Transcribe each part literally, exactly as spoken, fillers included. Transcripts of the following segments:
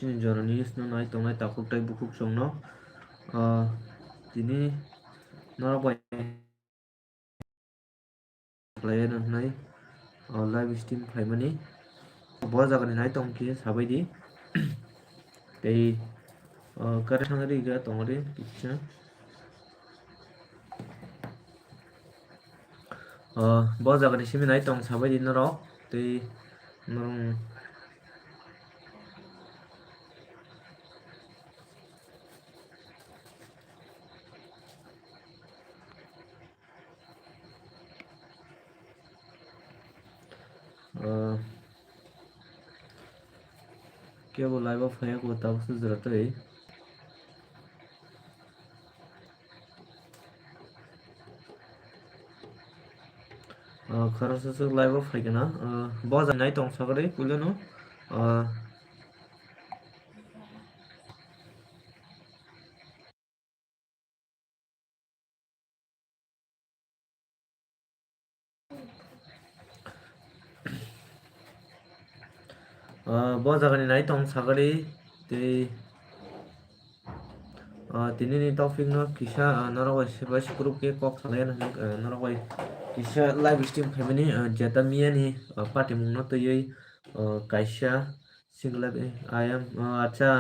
Chini jorani news no nai tongnai takhuk tei bukhuk chwngno, ah, tini norok bai khlai no hwnwi, ah, live stream khlaimani. Bo jagani nai tong khe sabai di. Tei, ah, kare thangri ga tongri kisa. Ah, bo jagani simi nai tong sabai di norok. Tei norok Ah, kebo live o phaiya ko tabuk se jora tei. Ah, khoroksa swk live o phai kana. Ah, bo jagani nai tong sagri puilano. Ah, Ah, bo jagani nai tong sagri tei, ah, tini ni topic no kisa, ah, norok bai se bai se group khe kok salai, ah, norok bai kisa live stream khaimani, ah, jeta miya ni, ah, patimung no twiwi, ah, kaisa single live, eh, I am, ah, acha,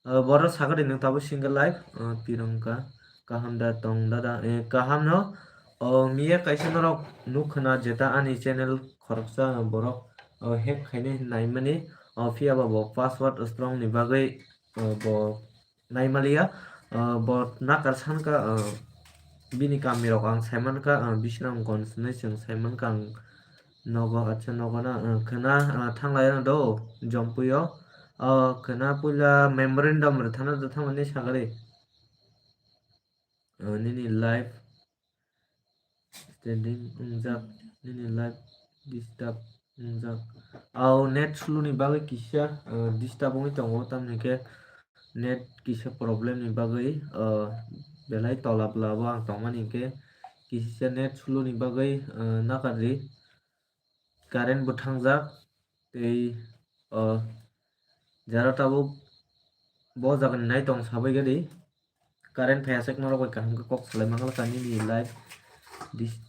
ah, borok sagri nung tabuk single live, ah, pirongka kaham da tong dada, eh, kaham no, oh, miya kaisa norok nuk khna jeta ani channel khoroksa borok, oh, hack khainai naimani, oh, phiya ba bo password strong ni bagwi, oh, bo naimaliya, ah, bo nakar sankha, ah, bini kamirok ang saimankha, ah, Bisramganj hinwi chwng saimankha ang nogo, acha nogo na, ah, khwna, ah, thanglai ano do, Jompuio, ah, khwna puila memorandum rwthana rwthangmani sagari, ah, nini life standing wngjak, nini life disturb wngjak. Au net slow ni bagwi kisa, ah, disturb wngwi tongo, tamni khe net kisa problem ni bagwi, ah, belai tola bwla bo ang tongmani hinkhe kisa net slow ni bagwi, ah, nakar ri. Current bo thangjak tei, ah, jara tabuk bo jagani nai tong sabai gari. Current phai aswk norok bai kaham khe kok salai mangala kani ni live dis-,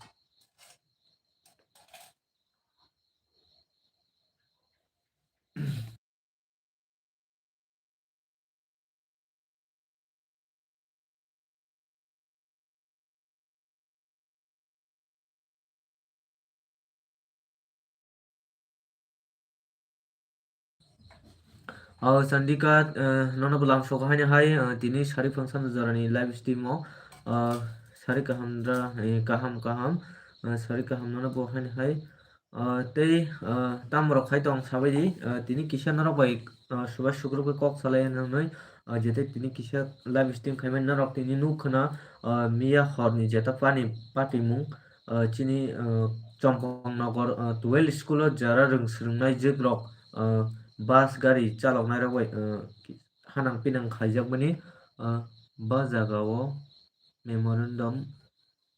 Oh, Chandika, eh, nono bo lamsok haini hai, eh, tini sari phangsa no jorani live stream o, eh, sari kaham dra, eh, kaham, kaham, eh, sari kaham nono bo haini hai. Ah, tei, ah, tamborok khai tong sabai di, ah, tini kisa norok bai, ah, subai sukrubwi kok salai nwngnai, ah, jete tini kisa live stream khaimani norok tini nuk khna, ah, miya horni jeta pani patimung, ah, chini, ah, Chompong Nogor, ah, twelve school o jara rwng swrwngnai jwk rok, ah, bus gari chaloknai rok bai, ah, hanang pinang khaijakmani, ah, ba jaga o memorandum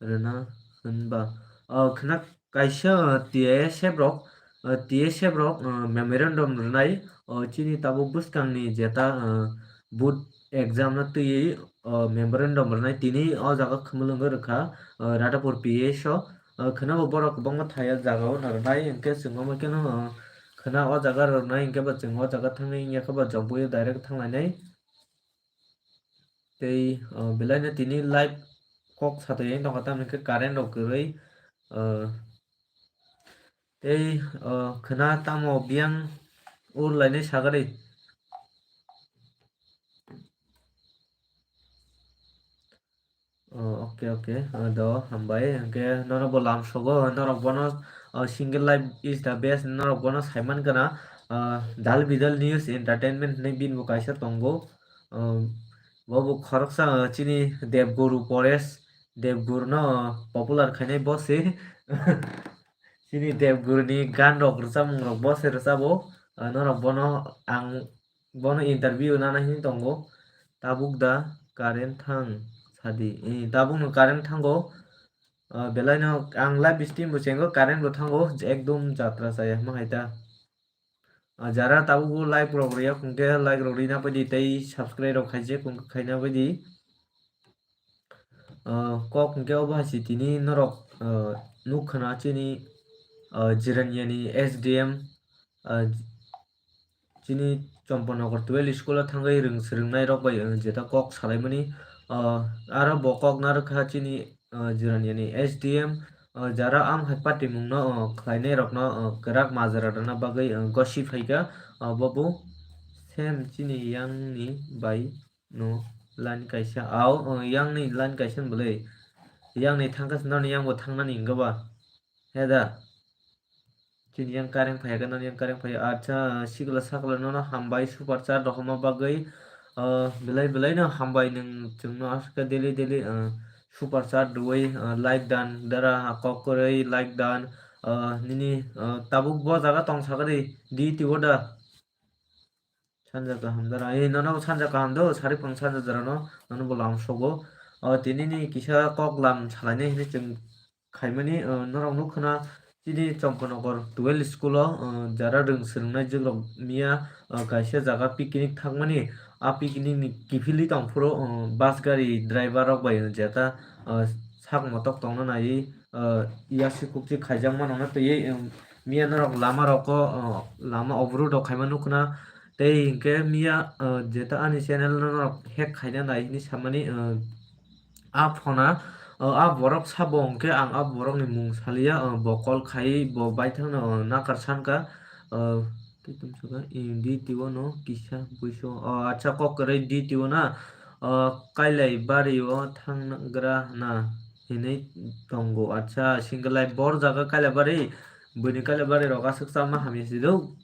rwna hwnba, ah, khwna kaisa, ah, T I S F rok, ah, T I S F rok, ah, memorandum rwnai, ah, chini tabuk bwskangni jeta, ah, board exam no twiwi, ah, memorandum rwnai tini o jaga khumulwng rwkha, ah, Radhapur P S o, ah, khwna bo borok kwbangma thaiya jaga o rwnai hinkhe chwng omo kheno, ah, khwna o jaga rwnai hinkhe bo chwng o jaga thangwi wngya khe bo Jompuio direct thanglainai. Tei, ah, belai no tini live kok satwi tongkha, tamni khe current rok kwrwi, ah, tei, ah, khwna tamo biyang ur lainai sagari. Oh, okay, okay. Ah, do, hambai. Hwnkhe norok bo lamsogo, norok bono, ah, single life is the best, norok bono saiman gana, ah, Dal Bidal News Entertainment hinwi bini bo kaisa tongo. Ah, bo bo khoroksa, ah, chini Debguru Paresh, Debguru no popular khainai bo se. Chini Debguru ni gan rok rwchapmung rok bo se rwchabo. Ah, norok bono ang bono interview nana hini tongo. Tabuk da current thang sadi. Eh, tabuk no current thango. Ah, belai no ang live stream bo chengo, current bo thango. Ekdom jatra chaya ma hai ta. Ah, jara tabuk bo like rok rwya, hwnkhe like rok rwna baidi tei subscribe rok khaijak, hwnkhe khaina baidi. Ah, kok hwnkhe obo hai se tini norok, ah, nukha na chini, ah, Jirania ni S D M, ah, chini Champanagar twelve school o thangwi rwng-, swrwngnairok bai, ah, jeta kok salaimani, ah, aro bo kok narwkha chini, ah, Jirania ni S D M, ah, jara ang hai patimungno, ah, khlainairokno, ah, kwrak majra rwna bagwi, ah, gosi phaikha, ah, bo bo same chini yang ni bai no line kaisa. Au, uh, yang ni line kaisa ni bwlwi. Yang ni thangkha se nani yang bo thangnani hwnkha ba. He da. Chini yang kareng phai khe nani yang kareng phai. Acha, sikla sakla nono hambai super chat rohorma bagwi. Uh, belai belai no hambai nwng chwngno aswk khe daily daily, uh, super chat rwui, uh, like dan dara kok kwrwi like dan, uh, nini, uh, tabuk bo jaga tong sakha di, di tibo da. Sanja kaham dara. Eh, nono sanja kaham do, sari pang sanja dara no, nono bo lam sogo. O, tini ni kisa kok lam salainai hinui chwng khaimani, o, norok nukha na chini Champanagar twelve school o, o, jara rwng swrwngnai jwk rok miya, o, kaisa jaga picnic thangmani. A picnic ni kiphilwi tongphuru, o, bus gari driver rok bai, o, jeta, o, sak motok tongna naiwi, o, yasi kukchi khaijak mano na twiwi, o, miya norok lama rok o, o, lama obru rok khaima nukha na. Tei hinkhe miya, o, jeta ani channel no norok hack khaina nai hinui samani, o, a phone o, o, a borok sabo hinkhe ang a borok ni mung salia, o, bo call khai bo baithang no, o, nakar sankha, o, tei tong sakha, e, D T O no kisa buiso, o, acha kok kwrwi D T O na, o, Kailai bari o thangna gra na hinui tongo, acha single life bor jaga Kailai bari, buini Kailai bari rok aswk chama hamya si do.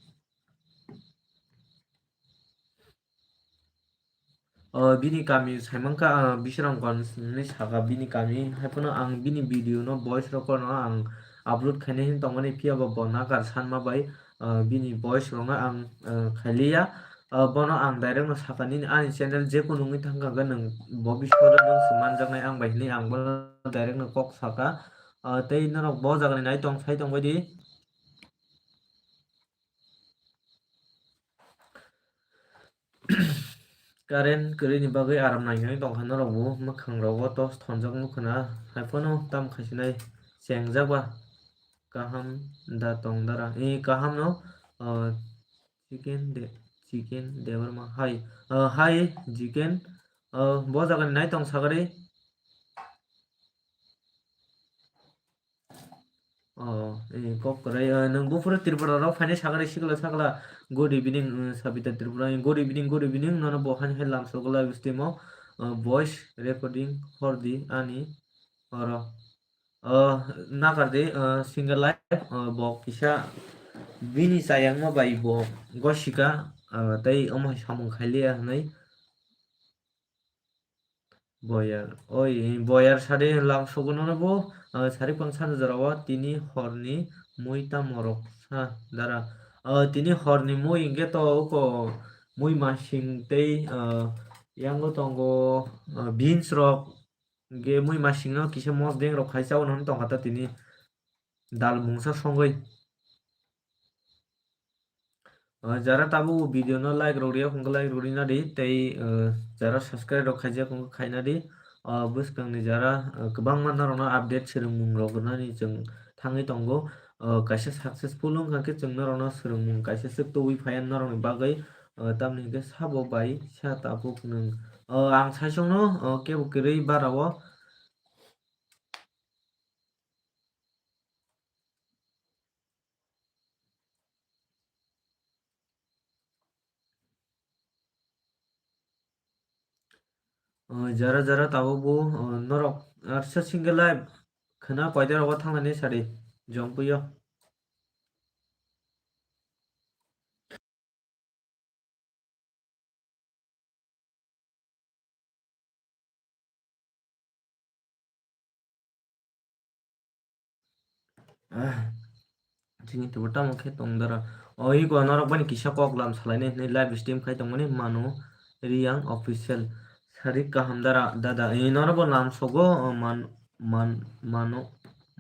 O, bini kami saimankha, ah, Bisramganj hinui saka bini kami. Haiphano ang bini video no voice rok no ang upload khainai hin tongmani, phiya ba bo nakar sanma bai, ah, bini voice rok no ang, ah, khailiya. Ah, bono ang direct no saka nini ani channel jekunu wngwi thangkha hwnkhe nwng bo bising o nwng se manjaknai ang bai hinui ang bono direct no kok saka. Ah, tei norok bo jaga ni nai tong sai tong bai di. Current kwrwini bagwi aram nainani tongkha norokbo, mwkhang rogo torch thonjak nukha na, haiphano tamo khaisinai chengjak ba kaham da tong dara? E, kaham no, ah, chicken de, chicken Debbarma, hai, ah, hai, chicken, ah, bo jaga ni nai tong sagari. Oh, eh, kok kwrwi, eh, nwng buphuru Tripura rok phainai sakha de sikla sakla. Good evening, eh, Sabita Tripura. Good evening, good evening. Nono bo hani hai lamsogo live stream o, eh, voice recording hordi ani oro. Eh, nakardi, eh, single live, eh, bo kisa bini chayangma bai bo gosika, eh, tei omo hai samung khailiya hinui. Boyar, oi, boyar sari lamsogo nono bo, ah, sari pang sana jora o tini horni mui tamo rok sa dara. Ah, tini horni mui hinkhe to oko mui masing tei, ah, yango tongo, ah, beans rok, hinkhe mui masing no kisa mosdeng rok khai chao hwnwi tongkha ta tini dal mungsa songwi. Ah, jara tabuk video no like rok riyok, hwnkhe like rok rina di, tei, ah, jara subscribe rok khaijak, hwnkhe khaina di. Ah, bwskang ni jara, ah, kwbangma norok no update swrwngmung rok rwnani chwng thangwi tongo. Ah, kaisa successful wngkha khe chwng norok no swrwngmung kaisa swk tubui phaiya norok ni bagwi. Ah, tamni hwnkhe sabo bai sa tabuk nwng. Ah, ang saichung no, ah, kebo kwrwi bara o. O, jara jara tabuk bo, o, norok, arsa single life khwna koide rogo thangnani sadi, jompuyo. Ah, chini tubu tamo khe tong dara. O, ego norok bani kisa kok lam salainai hinui live stream khai tongmani mano Riyang official. Sari kaham dara dada. E, norok bo lam sogo, o, man, man, mano,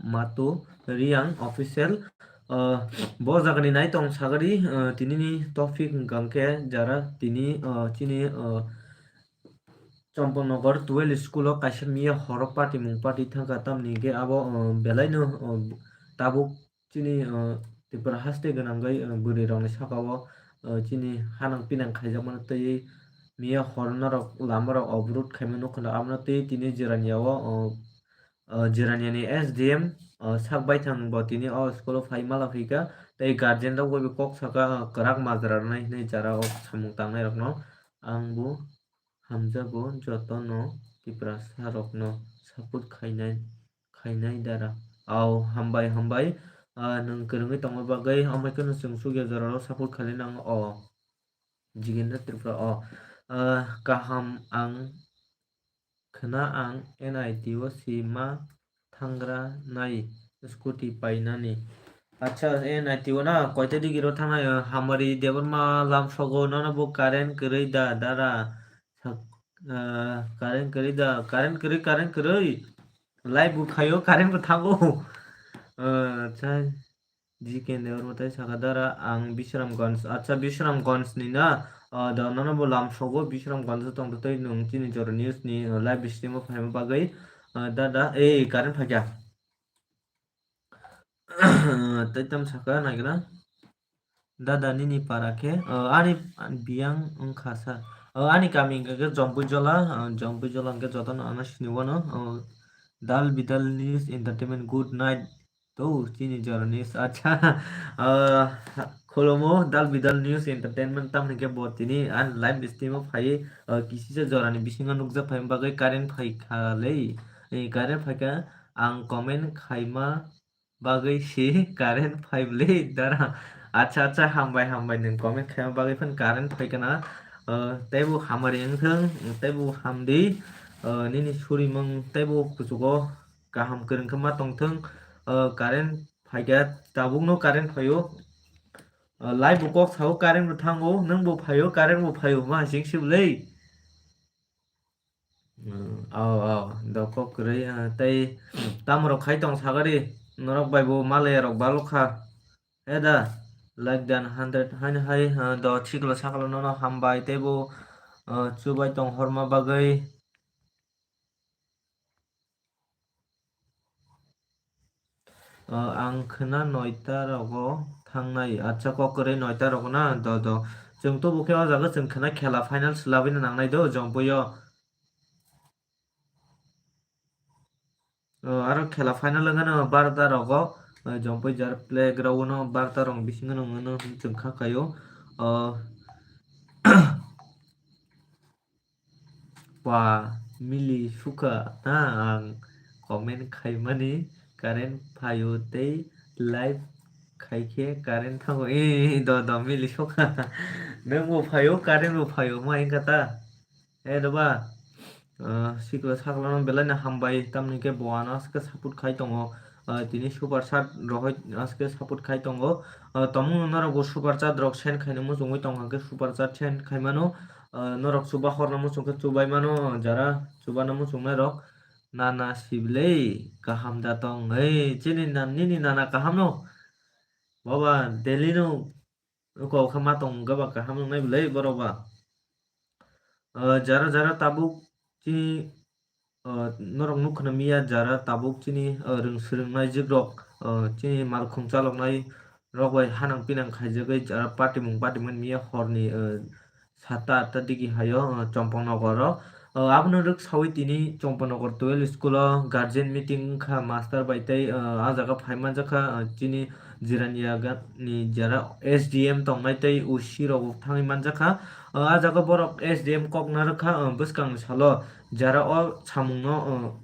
mato Riyang official. Ah, bo jagani nai tong sagadi, ah, tinini topic hwnkha khe jara tini, ah, chini, ah, Champaknagar twelve school o kaisa miya horo patimung pati thangkha, tamni hwnkhe abo, ah, belaino, ah, tabuk chini, ah, Tripura haste gwnangwi, ah, bwrwi rokni saka o, ah, chini hanang pinang khaijakmano twiwi miya horo norok lama rok obrut khaima nukha, abono twiwi tini Jirania o, ah, ah, Jirania ni S D M, ah, sak baithang bo tini o school o phai mala phaikha, tei guardian rok bai bo kok saka, ah, kwrak majra rwnai hinwi jara o samung tangnai rokno ang bo hamjago jotono Tiprasa rokno support khainai, khainai dara. Au, hambai, hambai, ah, nwng kwrwngwi tongma bagwi, amai kheno chwng sugya jorao support khainai nang o. Jigendra Tripura o, ah, kaham ang khwna ang N I T o si ma thangra nai scooty painani. Acha, N I T o na koita digi ro thangnai, ah, Hamari Debbarma lamsogo nono bo current kwrwi da dara. Sak-, ah, current kwrwi da, current kwrwi, current kwrwi. Live bo phaio, current bo thango. Ah, acha. G K Debbarma tei saka dara ang Bisramganj. Acha, Bisramganj ni na? Ah, da nono bo lamsogo Bisramganj o tong tei nwng chini Jora News ni, ah, live stream o phaima bagwi. Ah, dada, ei, current phaikha. Tei tam saka naikhe na? Dada nini para khe, ah, ani biyang wngkha sa. Ah, ani kami hwnkha khe Jompui Jola, ah, Jompui Jola hwnkhe jotono ano sini wano. Ah, Dal Bidal News Entertainment, good night. To, chini Jora News, acha, ah, kholomo Dal Bidal News Entertainment, tamni khe bo tini an live stream o phai, ah, kisisa jorani bisingo nukjak phaima bagwi current phaikha lei. Eh, current phaikha, ang comment khaima bagwi si current phai bwlwi dara. Acha, acha, hambai, hambai, nwng comment khaima bagwi phano current phaikha na. Ah, teibo hamari wngthung, teibo hamdi, ah, nini surimung teibo kuchugo kaham kwrwng khe ma tongthung, ah, current phaikha, tabukno current phaio. Ah, live bo kok sao, current bo thango, nwng bo phaio, current bo phaio, ma sing sibwlwi. Hmm, oh, oh, do kok kwrwi, ah, tei tamo rok khai tong sagari, norok bai bo malaya rok balok kha. He da, like dan hundred haino hai, ah, do chiklo saklo nono hambai tei bo, ah, chubai tong horma bagwi. Ah, ang khwna noita rogo thangnai. Acha, kok kwrwi noita rogo na? Do, do. Chwng to bo khe o jaga chwng khwna khela final swlabwino nangnai do, Jompui o. Ah, aro khela final wngkha no barota rogo, ah, Jompui jar playground o barota rok bisingo no wngmano chwng kha khaio. Ah, Ba, mili sukha na ang comment khaimani, current phaio tei live khaikhe current thango. Ee, do, do, mili sukha. Nwng bo phaio, current bo phaio, ma wngkha ta? Ee, do ba, ah, sikla saklano belai no hambai, tamni khe bo ano aswk khe support khai tongo. Ah, tini super chat rohoi aswk khe support khai tongo. Ah, tongmung norok bo super chat rok send khaina muchungwi tongkha khe super chat send khaimano. Ah, norok chuba horna muchung khe chubai mano, jara chubana muchungnai rok nana sibilei kaham da tong ei chini nan nini nana kaham no baba daily no kok khe ma tong wngkha ba kaham wngnai belai borok ba. Ah, jara jara tabuk chini ah, norok nukha na miya jara tabuk chini, ah, rwng swrwng nai jwk rok, ah, chini malkhung chaloknai rok bai hanang pinang khaijagwi jara patimung patimani miya horni, ah, satta atta digi haio, ah, Champaknagar o. Ah, abono rwksawi tini Champaknagar twelve school o guardian meeting wngkha master bai tei, ah, ah jaga phai manjakha, ah, chini Jirania ga-, ni jara S D M tongnai tei O C rok thangwi manjakha. Ah, ah jaga borok S D M kok narwkha, ah, bwskangni salo. Jara o samungno, o,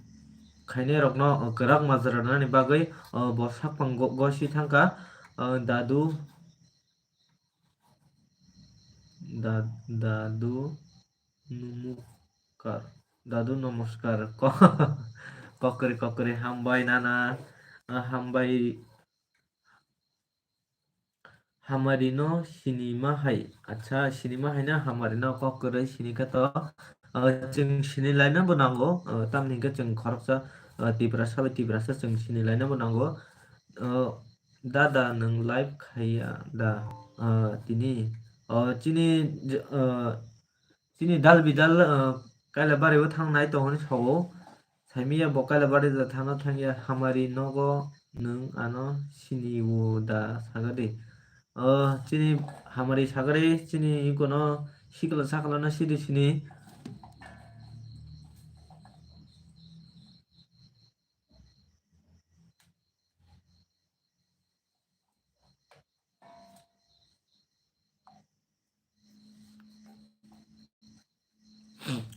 khainairokno, o, kwrak majra rwnani bagwi, o, bo sakphang go-, gosi thangkha, o, dadu, da-, dadu numukkar, dadu namaskar, ko-, kokri kokri hambai nana, o, hambai. Hamari no sini ma hai. Acha, sini ma hai na hamari no kok kwrwi sini kha to. Ah, chwng sini laina bo nango. Ah, tamni hwnkhe chwng khoroksa, ah, Tiprasa bai Tiprasa chwng sini laina bo nango. Ah, Dada, nwng live khaiya da? Ah, tini, ah, chini, j-, ah, chini dal bidal, ah, Kailabari o thang nai tong hwnwi sao. Saimiya bo Kailabari da thangna thangya, hamari nogo nwng ano sini o da saga di. Ah, chini hamari sagari, chini ikono sikla sakla na sidi sini.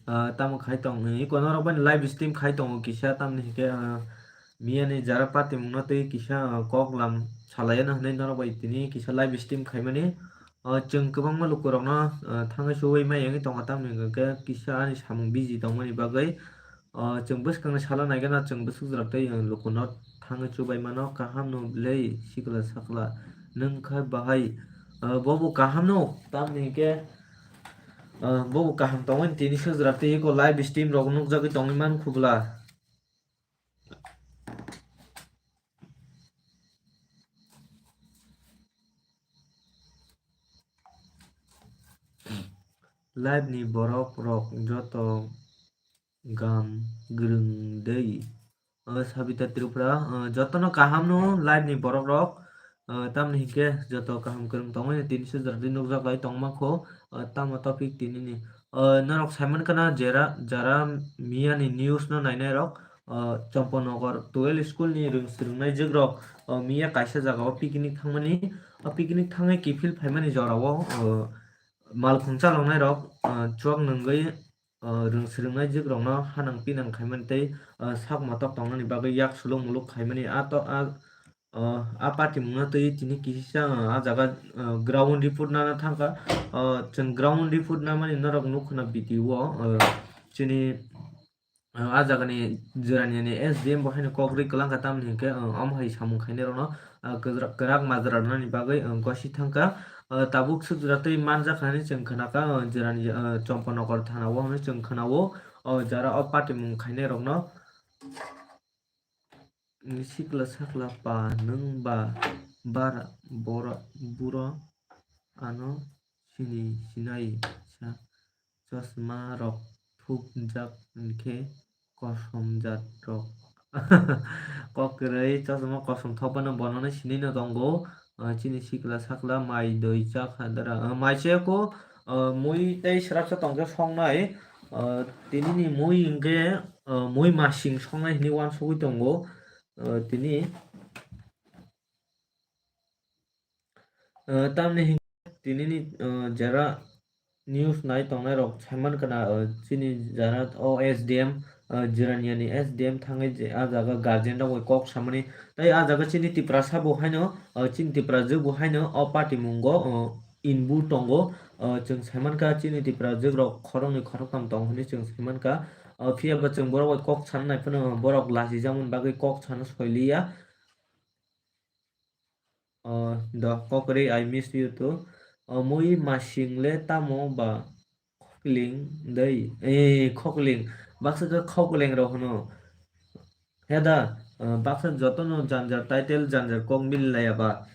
Ah, tamo khai tong, eh, iko norok bai live stream khai tongo kisa, tamni hwnkhe, ah, miyani jara patimungno tei kisa, ah, kok lam salaiyano hwnwi norok bai tini kisa live stream khaimani. Ah, chwng kwbangma lukurokno, ah, thangwi chubai maya wngwi tongo, tamni hwnkhe kisa ani samung busy tongmani bagwi. O, chwng bwskangni salo naikhe no chwng bwswk jora tei, o, lukuno thangwi chubai mano, kaham no lei sikla sakla nwng kha bahai, o, bobo kaham no, tamni hwnkhe, o, bobo kaham tongmani tini sujra tei eko live stream rok nukjagwi tongwi mankhu bwla. Live ni borok rok joto gam gwrwng dei. O, Sabita Tripura, o, jotono kaham no live ni borok rok, o, tamni hinkhe joto kaham kwrwng tongwi tini sujra tei nukjak lai tongma kho, o, tamo topic tini ni. O, norok saiman kana jera, jara miya ni news no nainai rok, o, Chompanagar twelve school ni rwng swrwng nai jwk rok, o, miya kaisa jaga o picnic thangmani, o, picnic thangwi kiphil phaimani jora o, o, malkhung chalok nai rok, o, chuak nungwi, o, rwng swrwng nai jwk rok no hanang pinang khaimani tei, o, sak motok tong nani bagwi yak suluk muluk khaimani a to a, o, a party mungno twi tini kisa, o, a jaga, o, ground report nana thangkha, o, chwng ground report namani norok nukho na video o, o, chini, o, a jagani Jirania ni S D M bo haino kok rwi kwlangkha, tamni hinkhe, o, omo hai samung khainai rokno, o, kwrak, kwrak majra rwnani bagwi, o, gosi thangkha, o, tabuk sujra twi manjakha hinwi chwng khnakha, o, Jirania, o, Chompanagar thana o hinwi chwng khna-o, o, jara o party mung khainai rokno. Sikla sakla pa nwng ba bara boro buro ano sini sinai sa chosma rok thupjak hinkhe kosom jat rok. Kok kwrwi chosma kosom thopano bonono sinino tongo. Ah, chini sikla sakla mai doi chakha dara. Ah, mai cheko, ah, mui tei srapsa tongkhe songnai. Ah, tinini mui hinkhe, ah, mui masing songnai hinwi uansugwi tongo. Ah, tini, ah, tamni hinkhe tinini, ah, jera news nai tongnai rok saiman kana, ah, chini jara o S D M, ah, Jirania ni S D M thangwi je a jaga guardian rok bai kok samani. Tei a jaga chini Tiprasa bo haino, ah, chini Tiprajwk bo haino o party mungo, ah, inbu tongo. Ah, chwng saiman kha chini Tiprajwk rok khoroknwi khoroktham tong hinwi chwng saiman kha. Ah, phiya ba chwng borok bai kok sana nai phano borok lachijakmani bagwi kok sana soiliya. Oh, do kokri, I miss you too. Oh, mui masing le tamo ba khokling dei. Eh, khokling. Baksa khe khokling rok hwno. He da, ah, baksa jotono janjar title, janjar kok mili laya ba.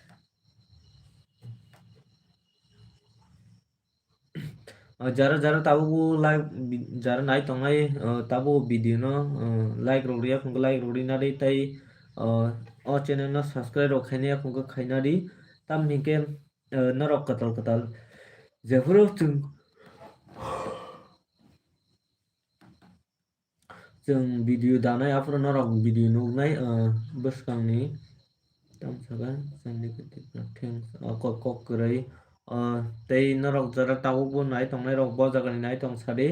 Ah, jara jara tabuk bo like bi-, jara nai tongnai, ah, tabuk video no, ah, like rok riya khungkhe like rok rina di tei, ah, o channel no subscribe rok khaina khungkhe khaina di. Tamni hinkhe, ah, norok kwtal kwtal jephuru chwng Chwng video danai aphuru norok video nuknai, ah, bwskangni tamsaka chwngni kwtwi thanks, ah, kok, kok kwrwi, ah, tei norok jora tabukbo nai tongnai rok bo jagani nai tong sadi,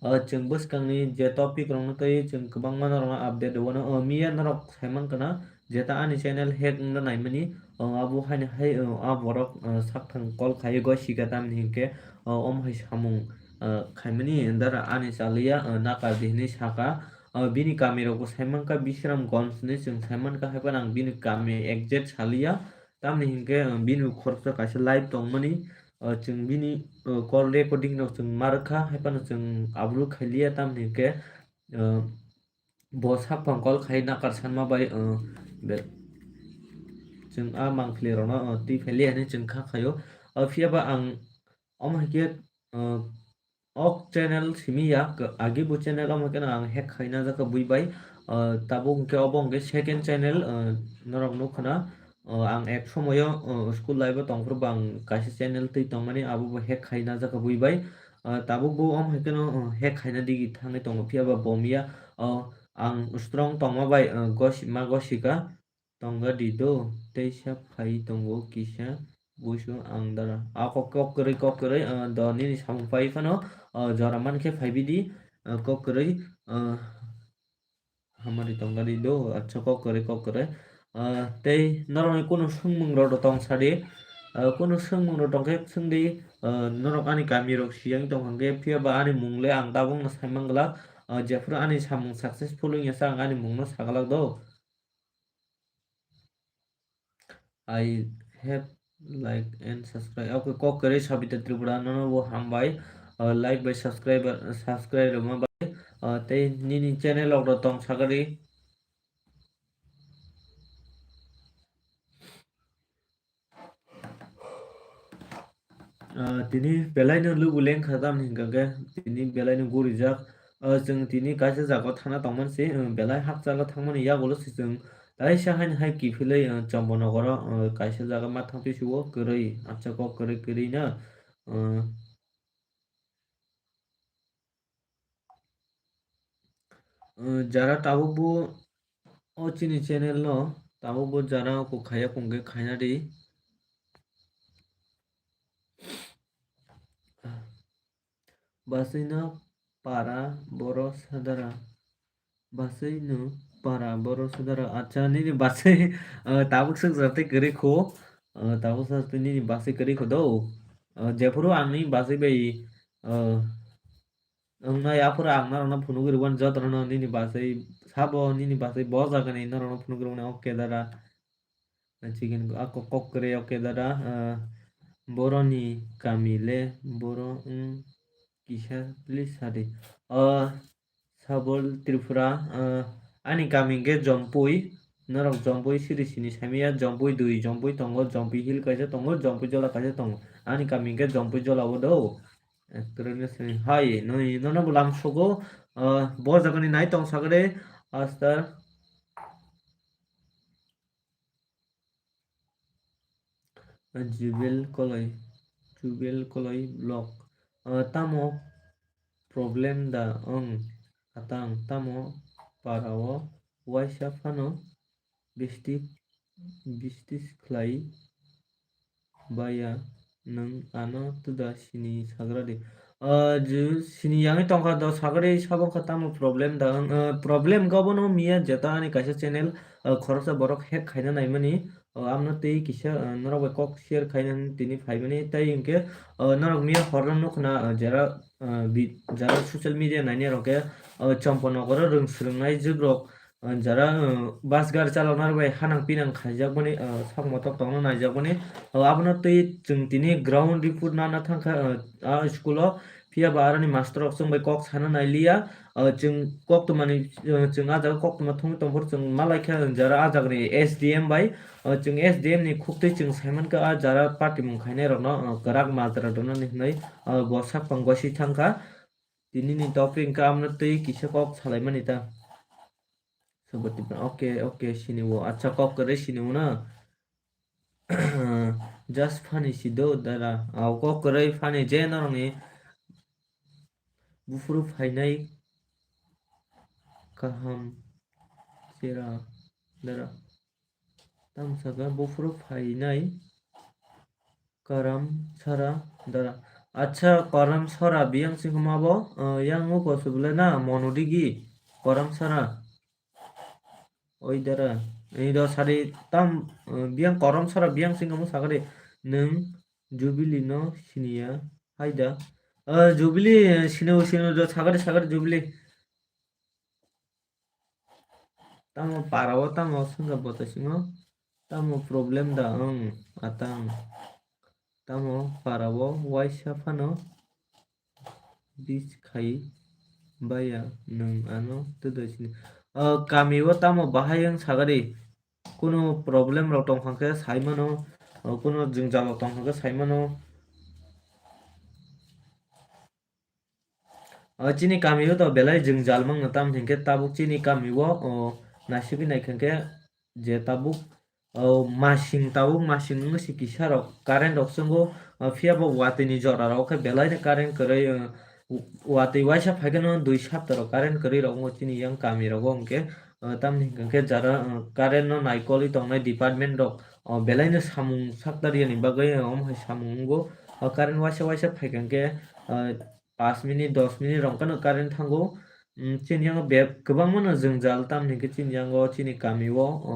ah, chwng bwskangni je topic rokno twi chwng kwbangma norokno update rwno, ah, miya norok saiman kana jeta ani channel hack wngna naimani, ah, abo haino hai, ah, ah, borok, ah, sakthang call khaiwi gosika tamni hinkhe, ah, omo hai samung, ah, khaimani dara ani chaliya, ah, nakar di hinwi saka. Ah, bini kami rokbo saimankha Bisramganj hinwi chwng saimankha, haiphano ang bini kami exact saliya. Tamni hinkhe, ah, bini khoroksa kaisa live tongmani, ah, chwng bini, ah, call recording rok chwng ma rwkha, haiphano chwng upload khailiya, tamni hinkhe, ah, bo sakphang call khai nakar sanma bai, ah, be-, chwng a mangpili rokno, o, twi phailiya hinwi chwng kha khaio. O, phiya ba ang omo hai khe, o, ok channel simi ya, agi bo channel omo khe no ang hack khaina jakha bui bai. O, tabuk hwnkhe obo hwnkhe second channel, o, norok nukha na. O, ang ek somoyo, o, school life o tongphuru bo ang kaisa channel twi tongmani abo bo hack khaina jakha bui bai. O, tabuk bo omo hai khe no, o, hack khaina digi thangwi tongo phiya ba bom ya. O, ang strong tongma bai, o, gosima gosika. Tongga di do, teisa phai tongo kisa busu ang dara. A kok, kok kwrwi, kok kwrwi, ah, do nini samung pai phano, ah, jora man khe phai bidi, ah, kok kwrwi, ah, hamari tongga di do, acha kok kwrwi, kok kwrwi. Ah, tei norokni kunu swngmung rok tong sadi, ah, kunu swngmung rok tong khe swng di, ah, norok ani kami rok siyang tong khe phiya ba ani mung le ang tabuk no sai man glak, ah, jephuru ani samung successful wngya sa ang ani mung no sa glak do. I have like and subscribe. Okay, kok kwrwi Sabita Tripura, nono bo hambai. Uh, like bai subscribe, subscribe rwma bai. Uh, tei nini channel rok tong sagari. Ah, tini belai no lugu lengkha tamni hwnkha khe tini belai no gurijak. Ah, chwng tini kaisa jaga o thana tongmani se, ah, belai hakchalo thangmani yagulo se chwng taisa haino hai kiphilwi, ah, Chombo nogoro, ah, kaisa jaga ma thangpi sugo kwrwi, acha kok kwrwi kwrwi no, ah, Uh, jara tabuk bo o chini channel no tabuk bo jara kok khaya kong khe khaina di. Basui no para boro sadara. Basui no para boro sadara. Acha nini basui, uh, tabuk swk jatwi kwrwi kho. Uh, tabuk swk jatwi nini basui kwrwi kho do. Uh, jephuru ang nini basui bai, uh, Wngnai, aphuru ang norokno phunugwi rwmani jotono nini bachai sabo, nini bachai bo jagani norokno phunugwi rwmani, okay dada. Chicken a kok, kok kwrwi, okay dada. Ah, boroni kami le boro wng kisa please sadi. Ah, Sabol Tripura, ah, ani kami hwnkhe Jompui, norok Jompui siri sini saimanya, Jompui dui, Jompui tongo, Jompui hill kaisa tongo, Jompui jola kaisa tongo. Ani kami hwnkhe Jompui jola o do. Ektorni sini hai, nui, nono bo lam sogo, ah, bo jagani nai tong sagade, Astar. Jubil Koloi, Jubil Koloi vlog. Ah, tamo problem da wng atang, tamo para o waisa phano bistik, bistik khlai baya nwng ano twda sini sagra di. Ah, ju-, sini yangwi tongkha do sagari sabo wngkha tamo problem da wng, ah, problem wngkha obono miya jeta ani kaisa channel, ah, khoroksa borok hack khaina naimani. O, amno tei kisa, ah, norok bai kok share khaina hwnwi tini phaimani. Tei hinkhe, ah, norok miya horno nukna, ah, jara, ah, bi-, jara social media nainai rok khe, ah, chompo nokoro rwng swrwngnai jwk rok, ah, jara, ah, bus gari chaloknai rok bai hanang pinang khaijakmani, ah, sak motok tongna naijakmani. Ah, abono tei chwng tini ground report nana thangkha, ah, ah, school o. Phiya ba aroni master rok chwng bai kok sana nailiya. Ah, chwng koktwmani, ah, chwng ah jaga koktwma thwngwi tongphuru chwng malaikha jara ah jagani S D M bai. Ah, chwng S D M ni khuktwi chwng saimankha ah jara party mung khainai rokno, ah, kwrak majra rwna hinwi, ah, bo sak pang goswi thangkha. Tini ni topic wngkha amno twi kisa kok salaimani ta. Subati pa, okay, okay, sini o. Acha, kok kwrwi sini o na. Just funny si do dara. Au, kok kwrwi funny je norokni buphuru phainai kaham chera dara. Tamo saka buphuru phainai karam sara dara. Acha, karam sara biyang singkoma bo, ah, yang o kosu bole na monodigi karam sara. Oi dara, ani do sari tam, eh, biyang korom sara biyang singkamo sakari, nwng Jubilee no siniya haida. Eh, Jubilee, eh, sino, sino do sakari, sakari Jubilee. Tamo para o, tamo sengkha bota singo, tamo problem da wng atang. Tamo para o waisa phano bis khai baya nwng ano twdai sini. O kami o tamo bahai wng sagari. kunu problem rok tongkha khe sai mano, o kunu jwngjal rok tongkha khe sai mano. O chini kami o to belai jwngjal mangno, tamni hinkhe tabuk chini kami o, o naisugwi naikha khe je tabuk, o masing tabuk masing wngwi se kisa rok current rok chwngo, o phiya bo watwi ni jora rok khe belai no current kwrwi, o watwi waisa phai kheno dui sapta rok current kwrwi rok wngo chini yang kami rogo hinkhe, o tamni hinkhe jara, o current no naikolwi tongnai department rok, o belai no samung saktar yani bagwi, o omo hai samung wngo, o current waisa waisa phai kha hinkhe, o pash minute, dos minute rok phano current thango. Mm, chini yango beb kwbangma no jwngjal, tamni hinkhe chini yango chini kami o, o,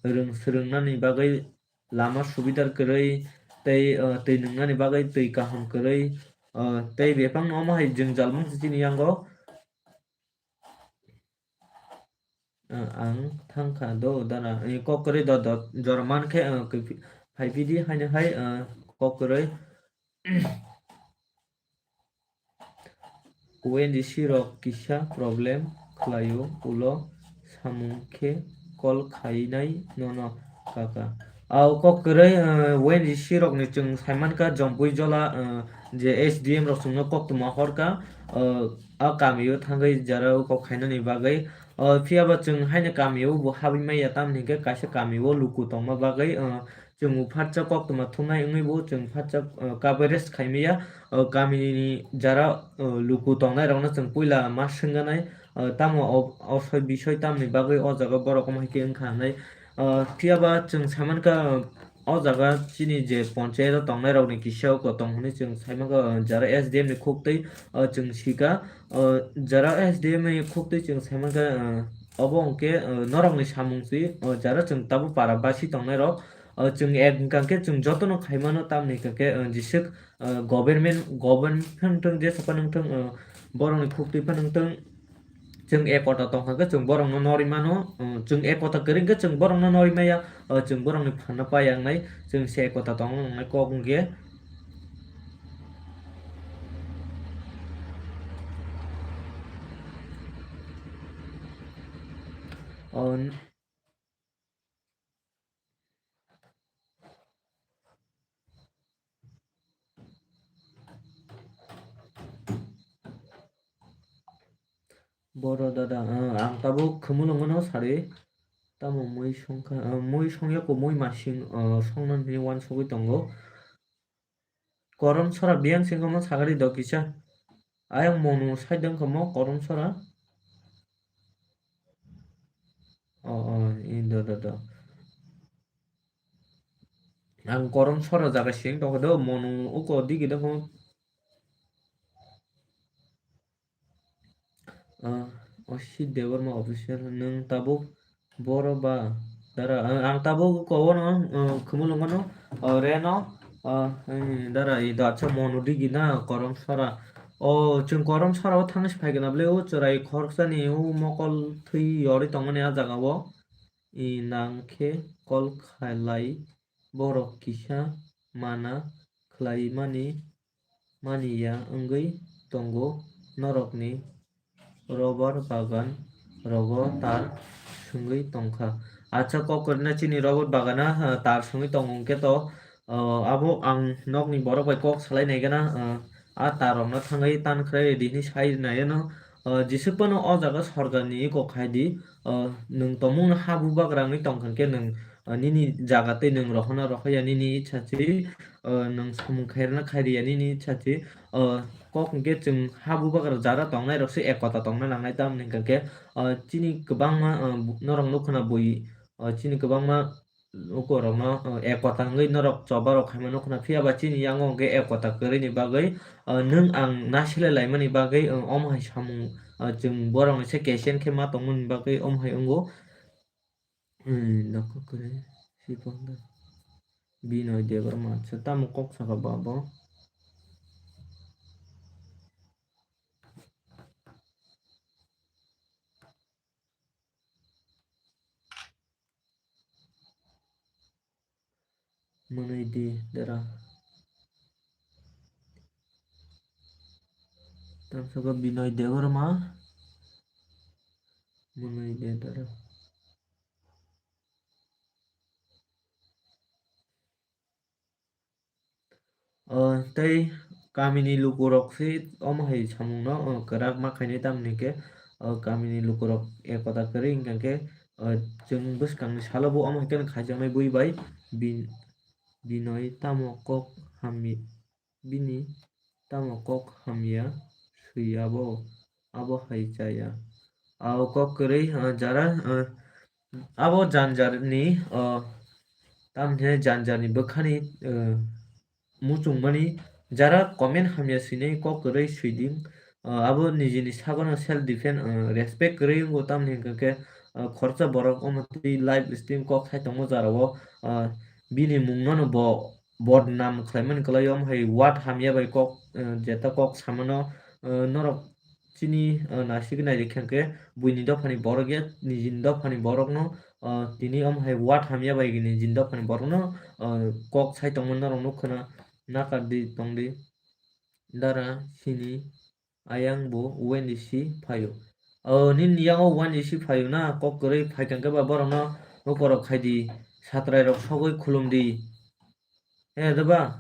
rwng swrwng nani bagwi lama subidar kwrwi tei, o, twi nwngnani bagwi twi kaham kwrwi, o, tei bebakno omo hai jwngjal mungsa chini yango. O, ang thangkha do dana, e, kok kwrwi do, do, jora mankhe, o, kwi-, phai phidi haino hai, o, kok kwrwi. O N G C rok kisa problem khlaio, ulo samung khe call khainai nono kaka. Au kok kwrwi, eh, O N G C rokni chwng saimankha Jompui Jola, eh, je S D M rok chwngno koktwma horkha, eh, a kamio thangwi jara o kok khainani bagwi. Eh, phiyaba chwng haino kamio bo habwi maya, tamni hinkhe kaisa kamio luku tongma bagwi, eh, chwng phatsa koktwma thumnai wngwi bo chwng phatsa, uh, coverage khaimaya, uh, kamini jara, uh, luku tongnairokno chwng puila ma swngjanai, uh, tamo o, o soi bisoi tamni bagwi o jaga borok omo hai khe wngkha hinwi, uh, phiyaba chwng saimankha, uh, o jaga chini je ponchayat o tongnairokni kisa o tong hinwi chwng saimankha, uh, jara S D M ni khuktwi, uh, chwng sika, uh, jara S D M ni khuktwi chwng saimankha, uh, obo hwnkhe, uh, norokni samung se, uh, jara chwng tabuk para basi tongnairok, o, chwng ek wngkha khe chwng jotono khai mano, tamni hinkha khe, o, jisuk, o, government, government phano wngthung, jesa phano wngthung, o, borokni khuktwi phano wngthung, chwng ekota tongkha khe chwng borokno norwi mano, o, chwng ekota kwrwi khe chwng borokno norwi maya, o, chwng borokni phanno paiya wngnai, chwng se ekota tongna nangnai kok wngkhe. O, Boro dada, ah, ang tabuk khumulwng no sari. Tamo mui songkha, ah, mui songya ko mui masing, ah, songna hini wansugwi tongo. Korom sora biyang singkha mo sagari do kisa. Ayang monu side wngkha mo korom sora. O, o, i do, do, do. Ang korom sora jaga sing tongkha do, monu uko digi do kho. Ah, Oshit Debbarma official, nwng tabuk boro ba? Dara, ah, ang tabuk kowono, ah, khumulwng no, ah, reno, ah, eh, dara, i dacha monu digi na korom sora. O, chwng korom sora o thangsi phaikha na bwle, o chwrai khoroksa ni o mokol thwi yorwi tongmani a jaga o. I nang khe call khlai borok kisa mana khlaimani mani ya wngwi tongo, norokni rubber bagan rogo tar swngwi tongkha. Acha, kok kwrwina chini rubber bagana, ah, tar swngwi tongo hwnkhe to, ah, abo ang nokni borok bai kok salai nai gana, ah, a tar rokno thangwi tan khlai rwdi hinwi sai nai ano. Ah, jesuk phano o jaga sorkarni iko khai di, ah, nwng tongmungno ha bubagra wngwi tongkha khe nwng, ah, nini jaga tei nwng rohorna rohorya nini ichha se, ah, nwng samung khairokna khairiya nini ichha se, ah, kok hwnkhe chwng ha bubagra jara tongnairok se ekota tongna nangnai, tamni hwnkha khe, ah, chini kwbangma, ah, norok nukho na bui, ah, chini kwbangma lukurokno, ah, ekota wngwi norok choba rok khaima nukho na, phiya ba chini yango hwnkhe ekota kwrwini bagwi, ah, nwng ang nasilai laimani bagwi, ah, omo hai samung, ah, chwng borokni se kechen khe ma tongmani bagwi omo hai wngo. Hmm, nokho kwrwi sipong da. Binoy Debbarma, acha, tamo kok saka ba bo? Mwnwi di dara. Tamsoko Binoy Debbarma. Mwnwi di dara. O, tei kamini lukurok se omo hai samungno, o, kwrak ma khainai, tamni hwnkhe, o, kamini lukurok ekota kwrwi hwnkha khe, o, chwng bwskangni salo bo omo hai kheno khaijaknai bui bai bin-, Binoi tamo kok hamya, bini tamo kok hamya swi abo, abo hai chaya. O kok kwrwi, o, jara, o, abo janjarni, o, tamni janjarni bwkhani, o, muchungmani jara comment hamya swinai kok kwrwi swiding, o, abo nijini sagono self defense, o, respect kwrwi wngo, tamni hwnkha khe, o, khoroksa borok omo twi live stream kok sai tongma jara o, o, bini mungno no bo bodnam khlaimani kwlai o, omo hai word hamya bai kok, o, jeta kok samano, o, norok chini, o, naisik naidi khe hwnkhe buini dophani borok ya nijini dophani borokno, o, tini omo hai word hamya bai nijini dophani borokno, o, kok sai tongmani norok nukha na, nakar di tongdi dara sini ayang bo Wendy si phaio. O, nini yango Wendy si phaio na, kok kwrwi phaikha khe ba borokno nukorok khaidi, satrai rok sogwi khulumdi. He da ba?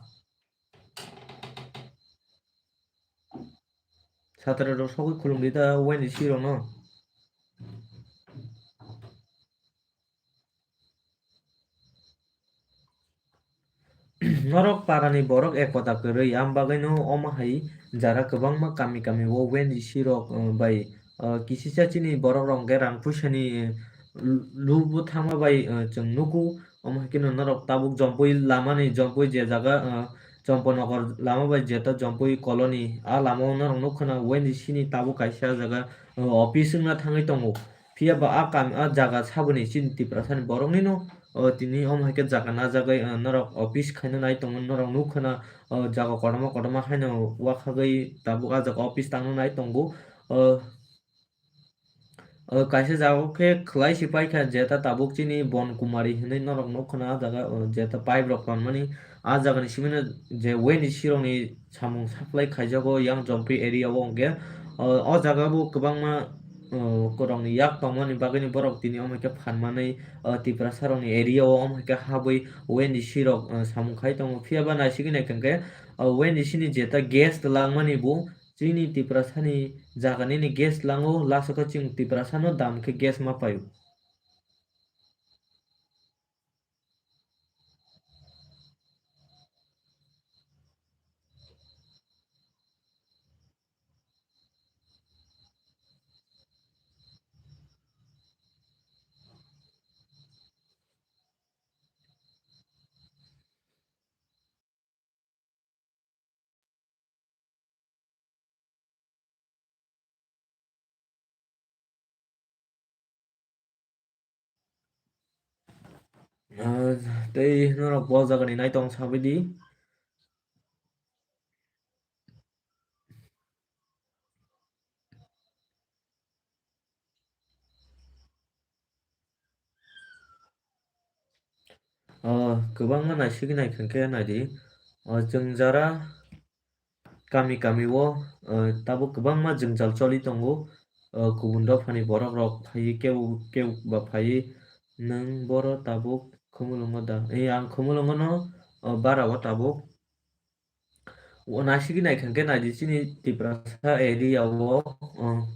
Satrai rok sogwi khulumdi ta Wendy si rokno. Norok parani borok ekota kwrwi, am bagwino omo hai jara kwbangma kami kami o Wendy si rok, uh, bai, uh, kisisa chini borok rok hwnkhe rang puisani, uh, lu-, lubu thangma bai, uh, chwng nugo. Omo hai kheno norok tabuk Jompui lamani, Jompui je jaga, uh, Chomponogor lama bai jeta Jompui colony, a lama o norok nukha na Wendy sini tabuk kaisa jaga, uh, office wngna thangwi tongo. Phiya ba a kam, a jaga saboni chini Tiprasani boroknino, o, tini omo hai khe jaga najagwi, o, norok office khaina nai tongmani norok nukha na, o, jaga kotorma kotorma haino wakhagwi tabuk a jaga office tangna nai tongo. O, o, kaisa jaga khe khwlai se paikha, jeta tabuk chini Bon Kumari hinwi norok nukha na a jaga, o, jeta pipe rok tonmani. A jagani simi no je Wendy sirokni samung supply khaijago yang Jompui area o hwnkhe, o, o jaga bo kwbangma, o, kwrwngni yak tongmani bagwino borok tini omo khe phan manwi, o, Tiprasa rokni area o omo khe habwi Wendy sirok, o, samung khai tongo. Phiya ba naisigwi naikha khe, o, Wendy sini jeta gas twlangmani bo chini Tiprasani jaga nini gas tlango, last o khe chwng Tiprasano dam khe gas ma paio. Ah, tei norok bo jagani naitong sabaidi. O, kwbangma naisigwi naikha khe naidi. O, chwng jara kami kami o, o, tabuk kwbangma jwngjal choli tongo. O, kubun dophani borok rok phaiwi kebo kebo ba phaiwi nwng boro tabuk Khumulwngo da? Ee, ang Khumulwngo no, o, bara o tabuk. O naisigwi naikha khe naidi chini Tiprasa area o, o,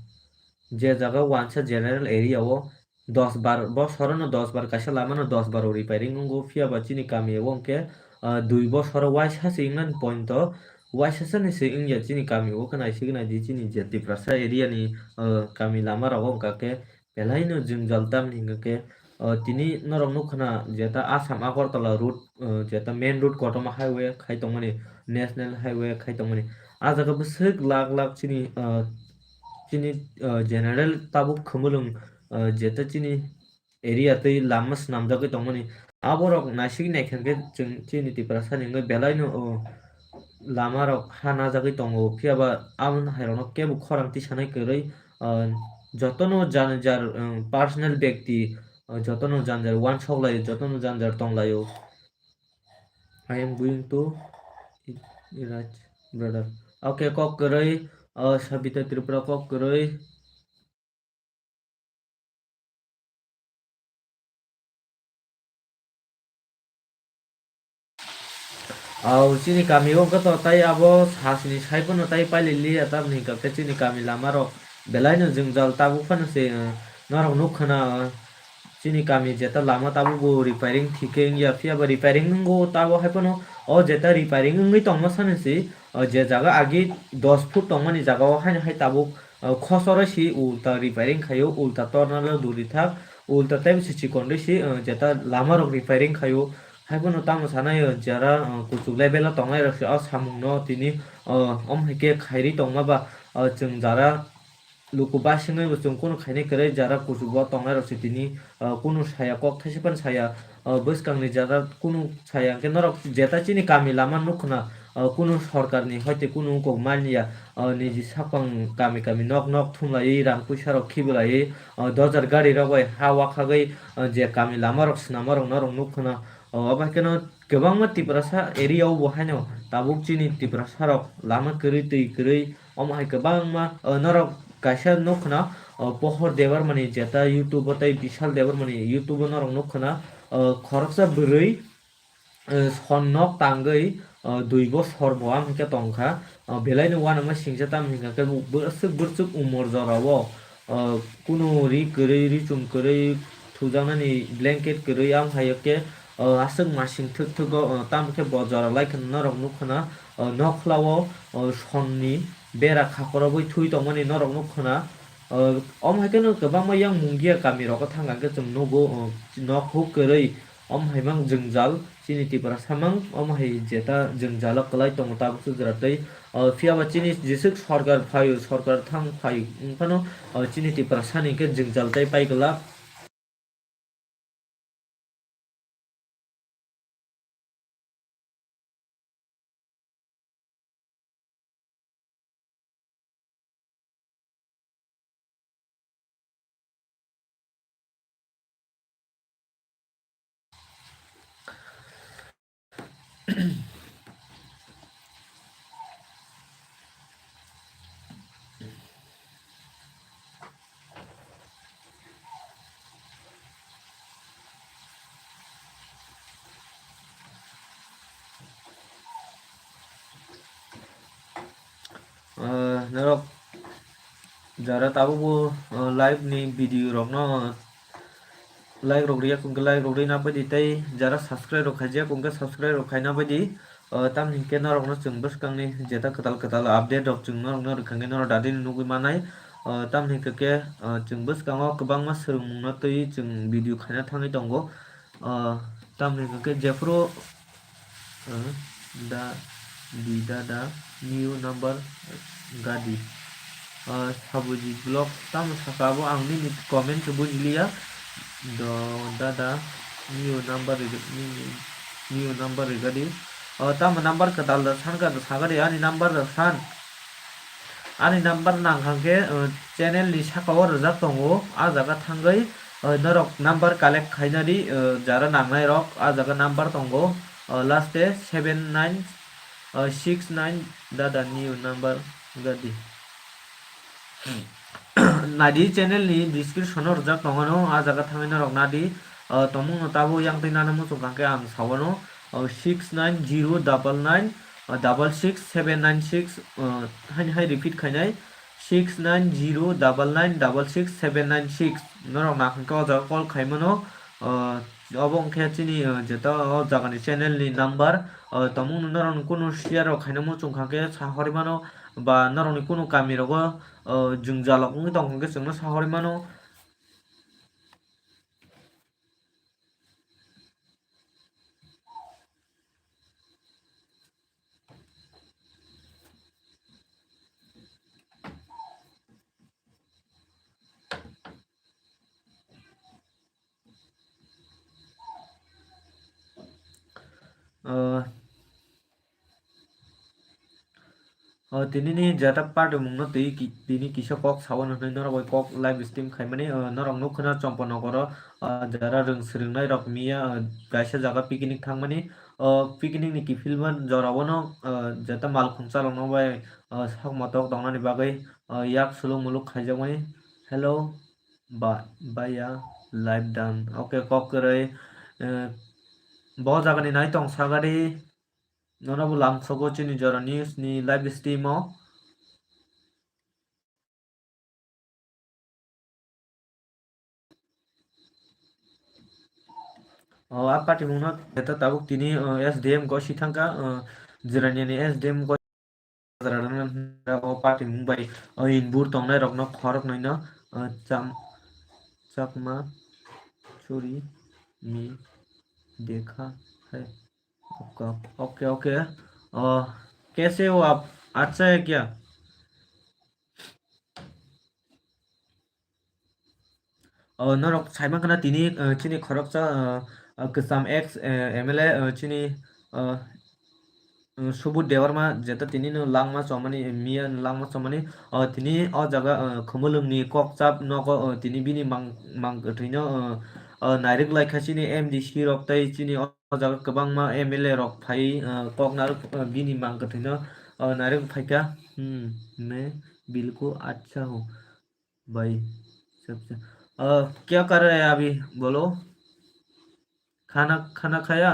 je jaga wansa general area o dos bar bosorono dos bar kaisa lamano dos bar o repairing wngo, phiya ba chini kami o hwnkhe, o, dui bosoro waisa se wngnani point o, waisa sani se wngya chini kami o, khe naisigwi naidi chini je Tiprasa area ni, o, kami lama rogo hwnkha khe Belai no jwngjal tamni hwnkha khe, o, tini norok nukha na jeta Assam Agartala road, o, jeta main road kotorma highway khai tongmani, national highway khai tongmani. A jaga bwswk lak lak chini, o, chini, o, general tabuk Khumulwng, o, jeta chini area tei lama swnamjagwi tongmani. Aborok naisigwi naikha khe chwng chini Tiprasani wngwi belai no, o, lama rok ha najagwi tongo, phiya ba aboni hai rok no kebo khorang tisanai kwrwi, o, jotono jan jar, o, personal bekti, o, jotono jan jar uansuk laio, jotono jan jar tong laio. I am going to Iraj brother. Okay, kok kwrwi, o, Sabita Tripura kok kwrwi. Au chini kami o wngkha to tai abo sasni sai phano tai paililiya, tamni hwnkha khe chini kami lama rok belai no jwngjal tabuk phano se, eh, norok nuk khna, eh, chini kami jeta lama tabuk bo repairing thik khe wngya, phiya ba repairing wngo tabo hai phano o jeta repairing wngwi tongma sani se, eh, je jaga agi dos foot tongmani jaga o haino hai tabuk, eh, khosor si ulta repairing khaio, ulta torna le duri thak, ulta tei se chikon rwi si, eh, jeta lama rok repairing khaio. Haiphano tamo sanai, o jara, o, kuchuk level o tongnai rok se o samung no tini, o, om hai khe khairi tongma ba, o, chwng jara luku basingwi bo chwng kunu khainai kwrwi, jara kuchuk o tongnai rok se tini, o, kunu saya kok thaisa phano saya, o, bwskang ni jara kunu saya hwnkhe norok jeta chini kami lama nuk khna, o, kunu sorkar ni hoite kunu kok manya, o, niji saphang kami kami nok nok thumlaiwi rang puisa rok khibilaiwi, o, dojar gari rok bai ha wakhagwi, o, je kami lama rok swnam rok norok nuk khna. O, obo hai kheno kwbangma Tiprasa area o bo haino tabuk chini Tiprasa rok lama kwrwi twi kwrwi omo hai kwbangma, o, norok kaisa nuk khna, o, Pohor Debbarmani jeta YouTube o tei Bishal Debbarmani YouTube o norok nuk khna, o, khoroksa bwrwi, o, son nok tangwi, o, dui bosor bo ang khe tongkha, o, belai no uanama singsa tamo hwnkha khe bwswk bwswk umor jora o, o, kunu ri kwrwi, ri chum kwrwi, thujaknani blanket kwrwi, ang hai khe, o, aswk masing thwk thwk o, o, tamo khe bo jora lai kheno norok nuk khna, o, nokhla o, o, sonni bera khakorogwi thui tongmani norok nuk khna, o, omo hai kheno kwbangma yang Mungia kami rogo thang khe chwng nugo, o, nok huk kwrwi, omo hai mang jwngjal chini Tiprasa mang, omo hai jeta jwngjalo kwlai tongo tabuk se jora tei, o, phiya ba chini jeswk sorkar phaio, sorkar thang phai wng phano, o, chini Tiprasa ni khe jwngjal tei pai glak. Ah, norok jara tabukbo, ah, live ni video rokno like rok riya kungke like rok rina baidi tei jara subscribe rok khaijak kungke subscribe rok khaina baidi. O, tamni hwnkhe norokno chwng bwskangni jeta kwtal kwtal update rok chwng norokno rwkha hwnkhe norok dadini nugwi manai. O, tamni hwnkhe khe, o, chwng bwskango kwbangma swrwngmungno twiwi chwng video khaina thangwi tongo. O, tamni hwnkhe jephuru, o, da, di, da, da, new number, gadi. O, Sabujit vlog tamo saka abo ang nini comment se bujiliya. Do, dada, new number rega-, new, new number regadi. O, tamo number kwtal da san ka, da sagadi ani number da san. Ani number nang kha khe, o, channel ni saka o rwjak tongo. A jaga thangwi, o, norok number collect khaina di, o, jara nangnai rok. A jaga number tongo. O, last e seven nine, o, six nine, dada new number gadi. Nadi channel ni description o rwjak tongo no, a jaga thangwi norok nadi. O, tomung no tabo yang twi nana muchung kha khe ang sawano, o, six nine zero double nine, o, double six seven nine six, o, haini hai repeat khainai, six nine zero double nine double six seven nine six. Norok nakhung khe o jaga call khaimano, o, obo wngkhe chini, o, jeta o jagani channel ni number, o, tomung no norok kunu share rok khaina muchung kha khe sahori mano, ba norokni kunu kami rogo, o, jwngjal rok wngwi tong kha khe chwngno sahori mano. O, o, tini ni jata party mung no twi ki-, tini kisa kok sawo no hinwi norok bai kok live stream khaimani, o, norok nuk khna Chompa nogoro, o, jara rwng swrwng nai rok miya, o, kaisa jaga picnic thangmani, o, picnic ni kiphilma jora o no, o, jata malkhung chalok no bai, o, sok motok tongnani bagwi, o, yak suluk muluk khaijakmani. Hello. Ba, baya, live dan. Oke, kok kwrwi, eh, bo jagani nai tong sagadi. Nono bo lamsogo chini jora news ni live stream o. O, a party mungno eta tabuk tini, o, S D M go si thangka, o, Jirania ni S D M go o party mung bai, o, inbur tongnai rokno khorok naino, o, cham, chakma churi mi dekha hai. Okay, okay, okay. O, kaise ho aap? Achha hai kya? O, norok sai mankha na tini, o, chini khoroksa, o, o, kwcham ex, o, M L A, o, chini, o, o, Subudh Debbarma jeta tini no langma chomani, miya no langma chomani, o, tini o jaga, o, Khumulwng ni kokchap nogo, o, tini bini mang, mang kwthwino, o, o, nairwk laikha chini M D C rok tei chini o jaga kwbangma M L A rok phai, o, kok narwk, o, bini mang kwthwino, o, nairwk phaikha. Hmm, main bilkul achha hu. भाई, सबसे, अ, क्या कर रहे हैं अभी? बोलो, खाना, खाना खाया?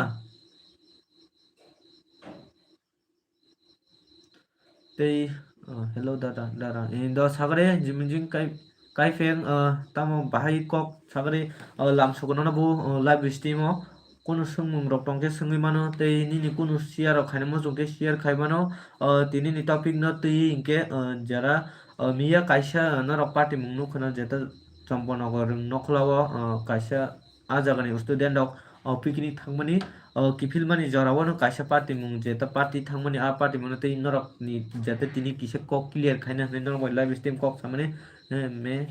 Tei, अ, hello, dada, dada. Indo sagre, jimjim kai, kaifeng, a, tamo bahai kok sagre, a, lam sokono na bo, a, live stream o. Kunu swngmung rok tongkhe swngwi mano, tei nini kunu share rok khaina muchung khe share khai mano. O, tini ni topic no twi hinkhe, o, jara, o, miya kaisa norok party mung nukha na jeta Champanagar Rwng Nokhla o, o, kaisa a jaga ni student rok, o, picnic thangmani, o, kiphilmani jora o no kaisa party mung jeta party thangmani a party mung no tei norok ni jeta tini kisa kok clear khaina hinwi norok bai live stream kok samani, eh, me,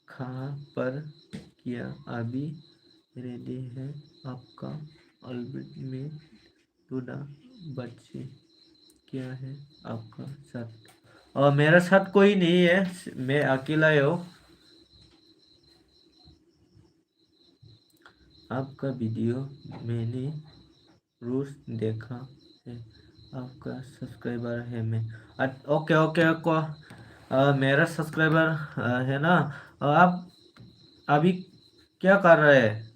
कहाँ पर क्या अभी रेडी है आपका? ऑलरेडी में टूडा बच्चे क्या है आपका साथ? और मेरा साथ कोई नहीं है, मैं अकेला ही हूँ। आपका वीडियो मैंने रोज देखा है, आपका सब्सक्राइबर है मैं। अ, ओके, ओके, को, अ, मेरा सब्सक्राइबर, अ, है ना? अ, आप अभी क्या कर रहे हैं?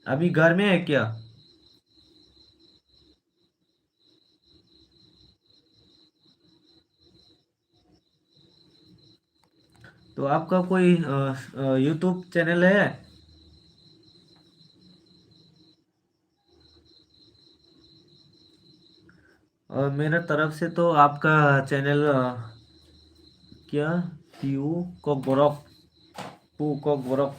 अभी घर में है क्या? तो आपका कोई, अ, अ, YouTube चैनल है? अ, मेरा तरफ से तो आपका चैनल, अ, क्या? पीयू कॉकबरक, पू कॉकबरक।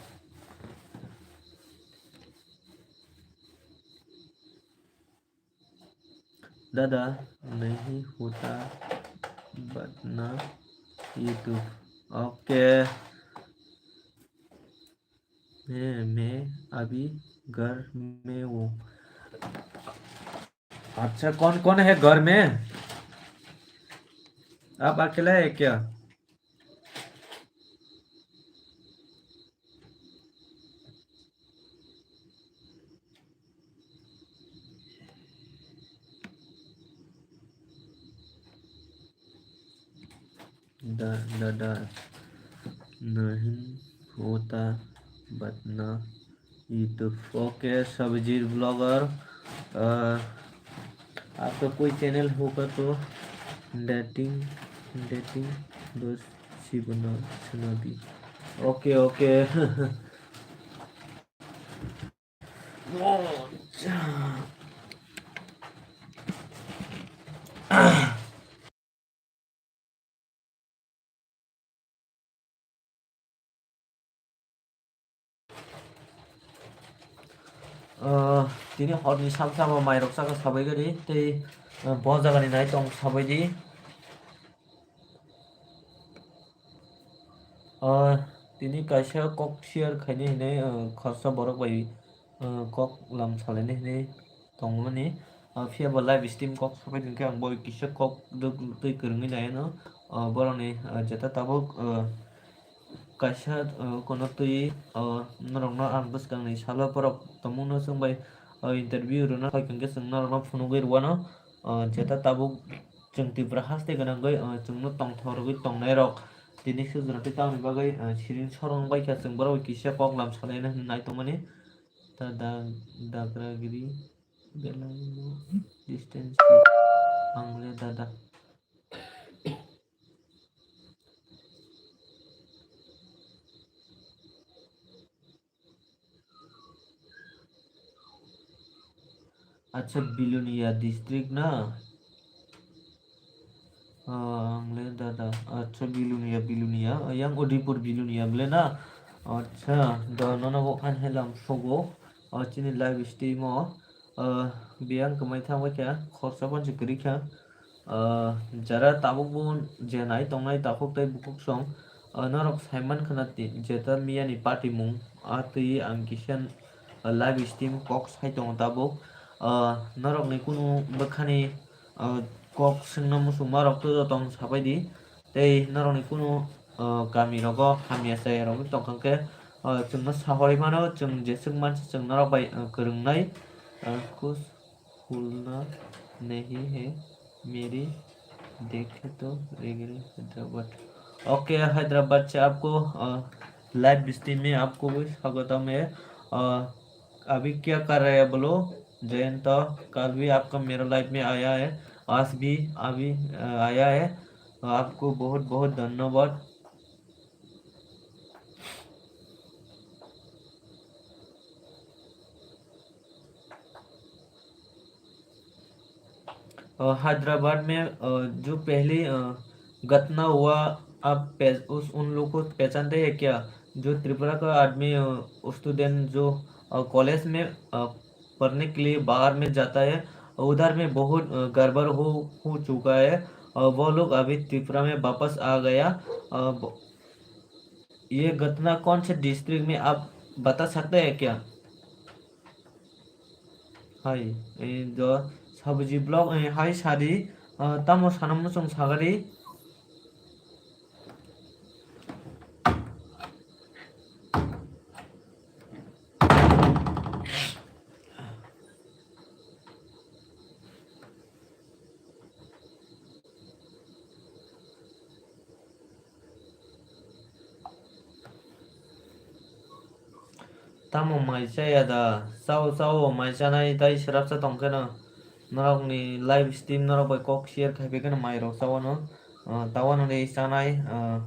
दादा, नहीं होता बदना YouTube। ओके। मैं, मैं अभी घर में हूँ। अच्छा, कौन कौन है घर में? आप अकेला है क्या? दा-, दादा, नहीं होता बदना YouTube। ओके, सब्जी ब्लॉगर, अ, आपका कोई चैनल होगा तो डेटिंग, डेटिंग दोस्त सी बना, सुना दी। Okay, okay. Ah, tini horni samsamo mairok chakha sabai gari tei, ah, bo jagani nai tong sabai di. Ah, tini kaisa kok share khaini hinwi, ah, khoroksa borok bai, ah, kok lam salaini hinwi tongmani. Ah, phiya bo live stream kok sabai tongkhe ang bo kisa kok rwk twi kwrwngwi nai ano. Ah, borokni, ah, jeta tabuk, ah, kaisa, ah, kono twi, ah, norokno ang bwskangni salo borok tongmungno chwng bai, ah, interview rwna phai hwnkhe chwng norokno phunugwi rwano. Ah, jeta tabuk chwng Tripura haste gwnangwi, ah, chwngno tongthok rwgwi tongnairok tini sujra tei tamoni bagwi, ah, siring sorong baikha chwng borok bai kisa koklam salaina hinwi nai tongmani. Ta da-, dagragiri. Belai no distance ang le dada. Acha, Bilonia district na? Ah, ang le dada. Acha, Bilonia, Bilonia. Yang Udaipur Bilonia bole na? Acha, da nono bo khan helam sogo. Ah, chini live stream o. Ah, biyang kwmai thangbai kha, khorsa phan se kwrwi kha. Ah, jara tabuk bo je nai tongnai takhuk tei bukhuk song, ah, norok saiman khna di, jeta miyani patimung, ah, twi ang kisa, ah, live stream kok sai tongo tabuk. Ah, norokni kunu bwkhani, ah, kok swngna muchungmarok twibo tong sabai di. Tei norokni kunu, ah, kamirogo hamya chayarok tongkha khe, ah, chwngno sahorwi mano, chwng jeswk mansa chwng norok bai, ah, kwrwngnai, ah, kus- भूलना नहीं है मेरी, देखे तो रेगरे हैदराबाद। ओके, हैदराबाद से आपको, अ, live stream में आपको भी स्वागतम है। अ, अभी क्या कर रहे हैं बोलो? जयंत, कल भी आपका मेरा लाइव में आया है, आज भी अभी, अ, आया है। आपको बहुत बहुत धन्यवाद। अ, हैदराबाद में, अ, जो पहली, अ, घटना हुआ, आप पह-, उस, उन लोग को पहचानते हैं क्या? जो त्रिपुरा का आदमी, अ, स्टूडेंट जो, अ, कॉलेज में, अ, पढ़ने के लिए बाहर में जाता है, उधर में बहुत, अ, गड़बड़ हो, हो चुका है। अ, वो लोग अभी त्रिपुरा में वापस आ गया। अ, ब-, ये घटना कौन से डिस्ट्रिक्ट में आप बता सकते हैं क्या? Hai, eh, do, Sabuji blog, eh, hai sadi, ah, tamo sana muchung sagari. Tamo mai chaya da? Chao, chao, mai chanai tai swrapsa tong kheno. Norokni live stream norok bai kok share khai phai kheno mai rok chao no. Ah, tawano de chanai, ah,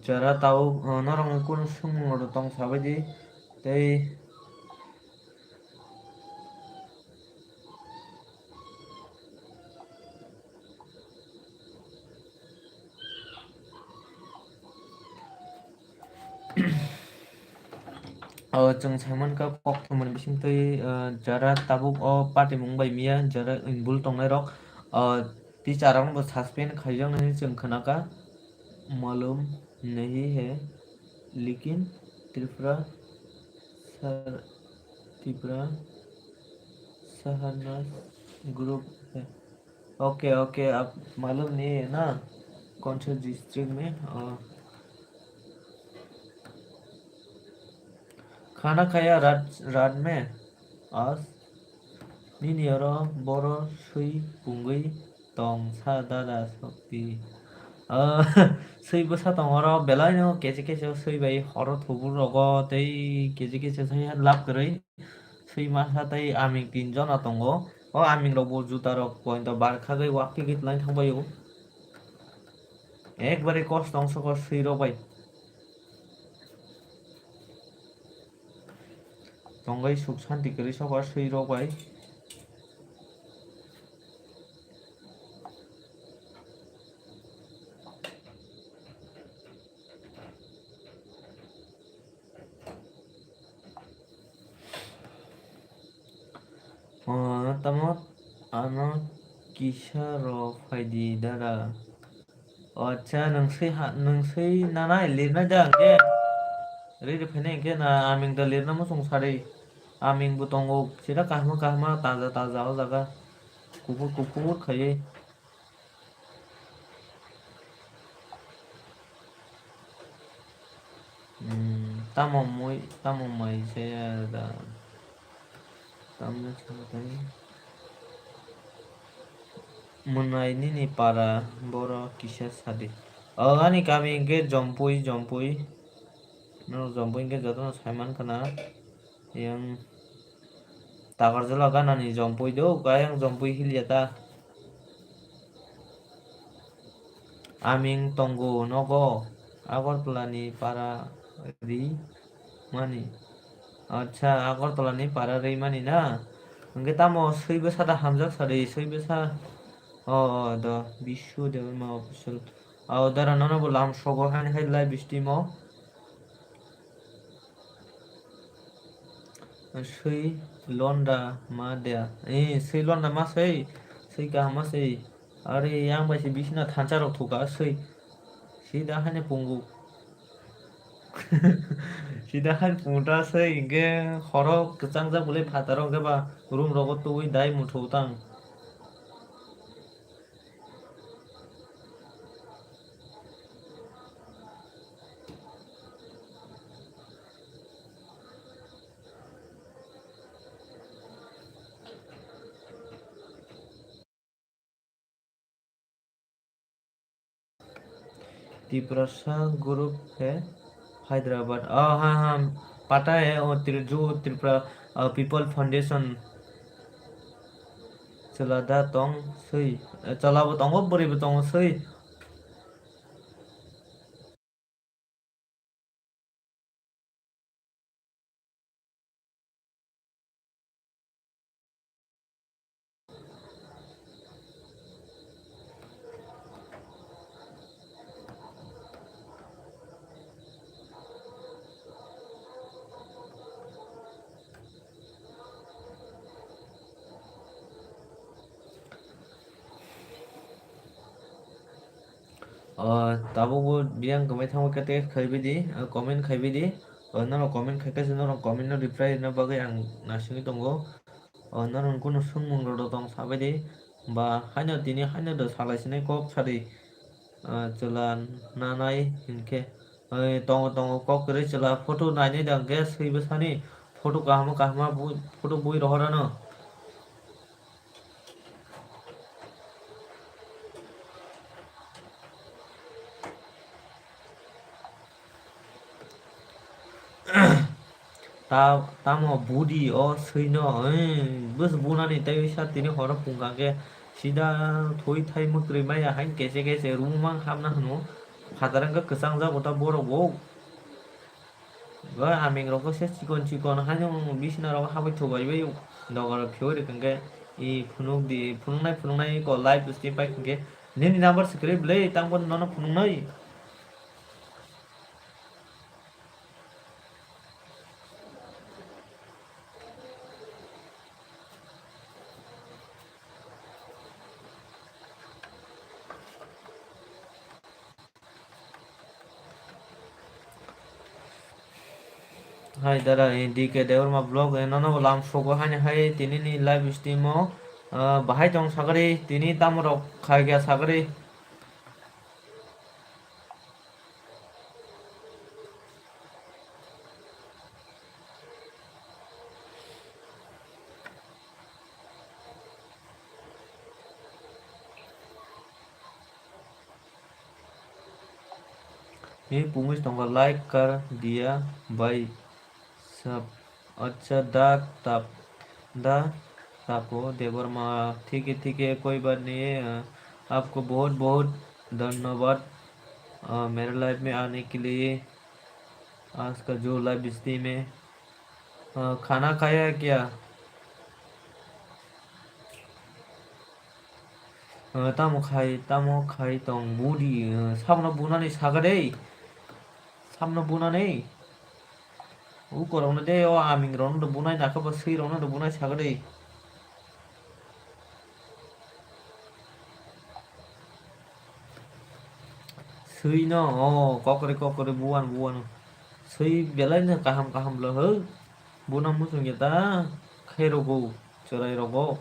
Jara tao, ah, norokni kunu swngmung rok tong sabaidi tei O, chwng saimankha, koktwmani bisingtwi, o, jara tabuk o patimung bai miya, jara involve tongnairok, o, teacher rokno bo suspend khaijaknani chwng khnakha, malum nahi hai, lekin Tripura sar, Tripura saharnas group hai. Okay, okay, आप मालूम नहीं है ना कौन से डिस्ट्रिक्ट में? ओ। खाना खाया रात, रात में? आज? Nini oro boro swi pungwi tong sa dada sokti. O, swi bwsa tong oro belai no keche keche swi bai horo thubur rogo tei keche keche sai lab kwrwi. Swi masa tei aming tin jona tongo. O aming rok bo juta rok pointo bar khagwi wak khe git lai thangbai o. Ekbare kosto wng soko swi rok bai. Tongwi suk santi kwrwi soko swi rok bai. O, tamo ano kisa rw phaidi dada. O, acha, nwng swi ha, nwng swi nanai lirnai da hwnkhe? Riri phainai hwnkhe na aming da lirna muchung sari. Aming bo tongo, sida kahma kahma taja taja o jaga. Kuphur kuphur khaiwi. Hmm, tamo mui, tamo mai saya da. Tamno chwng tei. Mwnai nini para boro kisa sadi. O ani kami hwnkhe Jompui, Jompui. Norok Jompui hwnkhe jotono saiman khna. Yang Takarjala ganani Jompui do, kayang Jompui hilia ta. Aming tongo nogo Agartala ni para ri mani. Acha, Agartala ni para ri mani na. Hwnkhe tamo swi bwsa da hamjak sadi, swi bwsa. O, o, do, Bishu Debbarma official. O, dara nono bo lam sogo hani hai live stream o. Swi londa ma de. Eh, swi londa ma swi. Swi kaham ma swi. Are yang bai se bisina thansa rok thuka swi. Sida haino pungu. Sida haino pungu ta swi hwnkhe horo kwchang jak bwlai phataro hwnkhe ba room rogo twi dai muthu tang. Tiprasa group he Hyderabad. Oh, ha, ha. Pata he, oh, Tri-, ju Tripura, uh, People Foundation. Chwla da tong swi. Eh, chwla bo tongo, bwrwi bo tongo swi. O, tabukbo biyang kwmai thangma khe text khaibai di, o, comment khaibai di. O, norok comment khaikhe se norok comment no reply rwna bagwi ang naisingwi tongo. O, norok kunu swngmung rok tong sabai di. Ba haino tini haino do salai sinai kok sadi. O, chwla nanai hinkhe. O, tongo tongo kok kwrwi chwla photo nainai da hinkhe swi bwsani photo kaham kaham bui, photo bui rohorano. Ta-, tamo budi o swino, eh, bus bunani tei sa tini horo pungka khe sida thoi thai mwkrwi maya hain kese kese rumang hamna hwno. Phataro wngkha kwchang jago ta borok bo. Ba aming rok se chikon chikon haino bisna rok habwi thubai bai dogar rok khiwi rikha khe i phunuk di, phunuknai phunuknai ko live stream pai khe nini number se kwrwi bwle tang bono nono phunuknai. Hai dara, eh, D K Debbarma vlog, eh, nono bo lam sogo haini hai tini ni live stream o, ah, bahai tong sagari, tini tamo rok khai kha sagari. Ni pungwi tongo like kar diya bhai sab. Acha da tap, da tapo Debbarma, ठीक है, ठीक है, कोई बात नहीं है। अ, आपको बहुत बहुत धन्यवाद, अ, मेरे लाइफ में आने के लिए। आज का जो लाइव स्ट्रीम है, अ, खाना खाया क्या? Tamo khai, tamo khai tong budi, sabno bunani saga dei. Sabno bunani. Ukorokno de o aming rokno do bunai nakha ba swi rokno do bunai saga dei. Swi no, o kokore kokore buan buan. Swi belai no kaham kaham lo ho. Buna muchung ya ta khai rogo, chwrai rogo.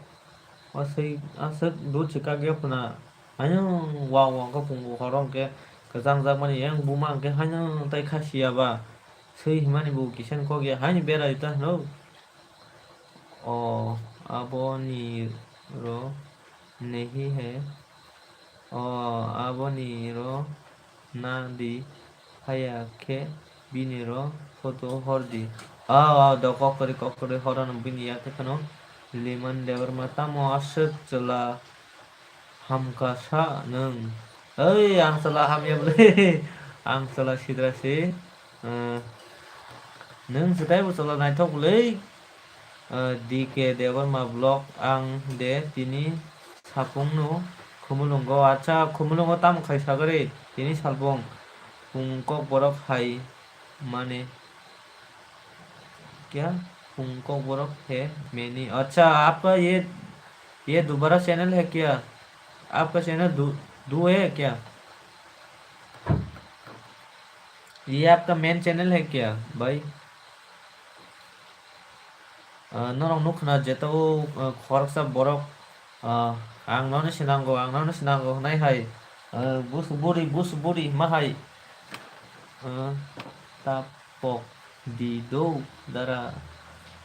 O swi aswk dut se kak ya phuna. Haino wa wa khe pungo horo hwnkhe kwchang jakmani yang buma hwnkhe haino tai kha siya ba. Swi himani bo kisa ni kok ya haino berai ta hwno. O aboni ro nahi hai. O, aboni ro na di, haya khe bini ro photo hor di. A, a, do kok kwrwi, kok kwrwi hor ano bini yak khe kheno. Liman Debbarma tamo aswk chwla hamkha sa nwng. Oi, ang chwla hamya bwle. Ang chwla sidra se. Eh, nwng swtaibo chwla naithok bwle. Eh, D K Debbarma vlog ang de tini sapungno Khumulwngo. Acha, Khumulwngo tamo khai sagari tini salpung? Pung kok borok hai mane kya? Pung kok borok he meni. Acha, apka ye, ye dubara channel hai kya? Apka channel du, du hai kya? Ye apka main channel hai kya, bhai? Ah, norok nukha na jeto, ah, khoroksa borok, ah, ang nono sinango, ang nono sinango hwnai hai, ah, bus buri, bus buri ma hai, ah, tapok di do dara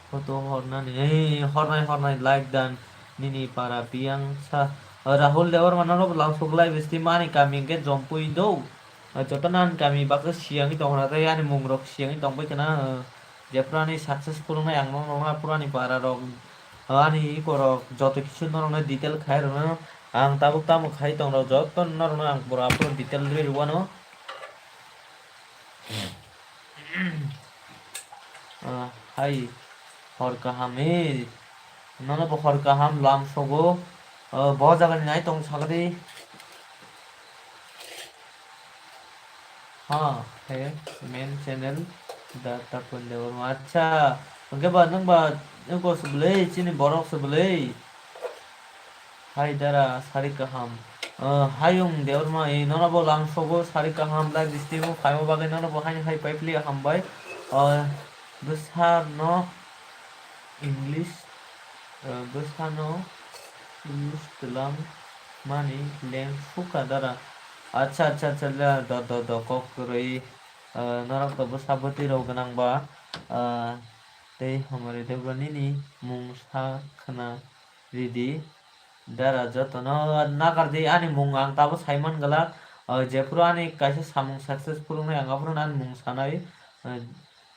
photo hornani, eh, hornai, hornai like dan nini para biyang sa, ah, Rahul Debbarma nono bo lamsok lai bisti mani kami hwnkhe Jompui do, ah, joto nani kami baksa siyangwi tongkha na tei ani mungrok siyangwi tongbai khna, ah, Jephru ani successful wngnai ang norokno phuru ani para rok, ani iko rok joto kisu norokno detail khai rwno ang tabuk tamo khai tong rok joto norokno ang pura phuru detail rwi rwano. Ah, hai hor kaham e, nono bo hor kaham lamsogo, ah, bo jaga ni nai tong sagadi. Ha, he, main channel, da Tapun Debbarma. Acha, hwnkhe ba nwng ba, nwng ko se bwlwi, chini borok se bwlwi. Hai dara, sari kaham. Ah, Hayung Debbarma, eh, nono bo lamsogo, sari kaham, live stream o phaima bagwi nono bo haino hai pai pli hambai. Ah, bwsa no English, eh, bwsano use twlang mani leng sukha dara. Acha, acha, acha, le, do, do, do, kok kwrwi, eh, norok to bwsa bwtwi rok gwnang ba, eh, tei hamari debra nini mung sa khna ridi. Dara jotono nakardi ani mung ang tabuk saiman glak, eh, jephuru ani kaisa samung successful wngnai ang aphuru ani mung sanai, eh,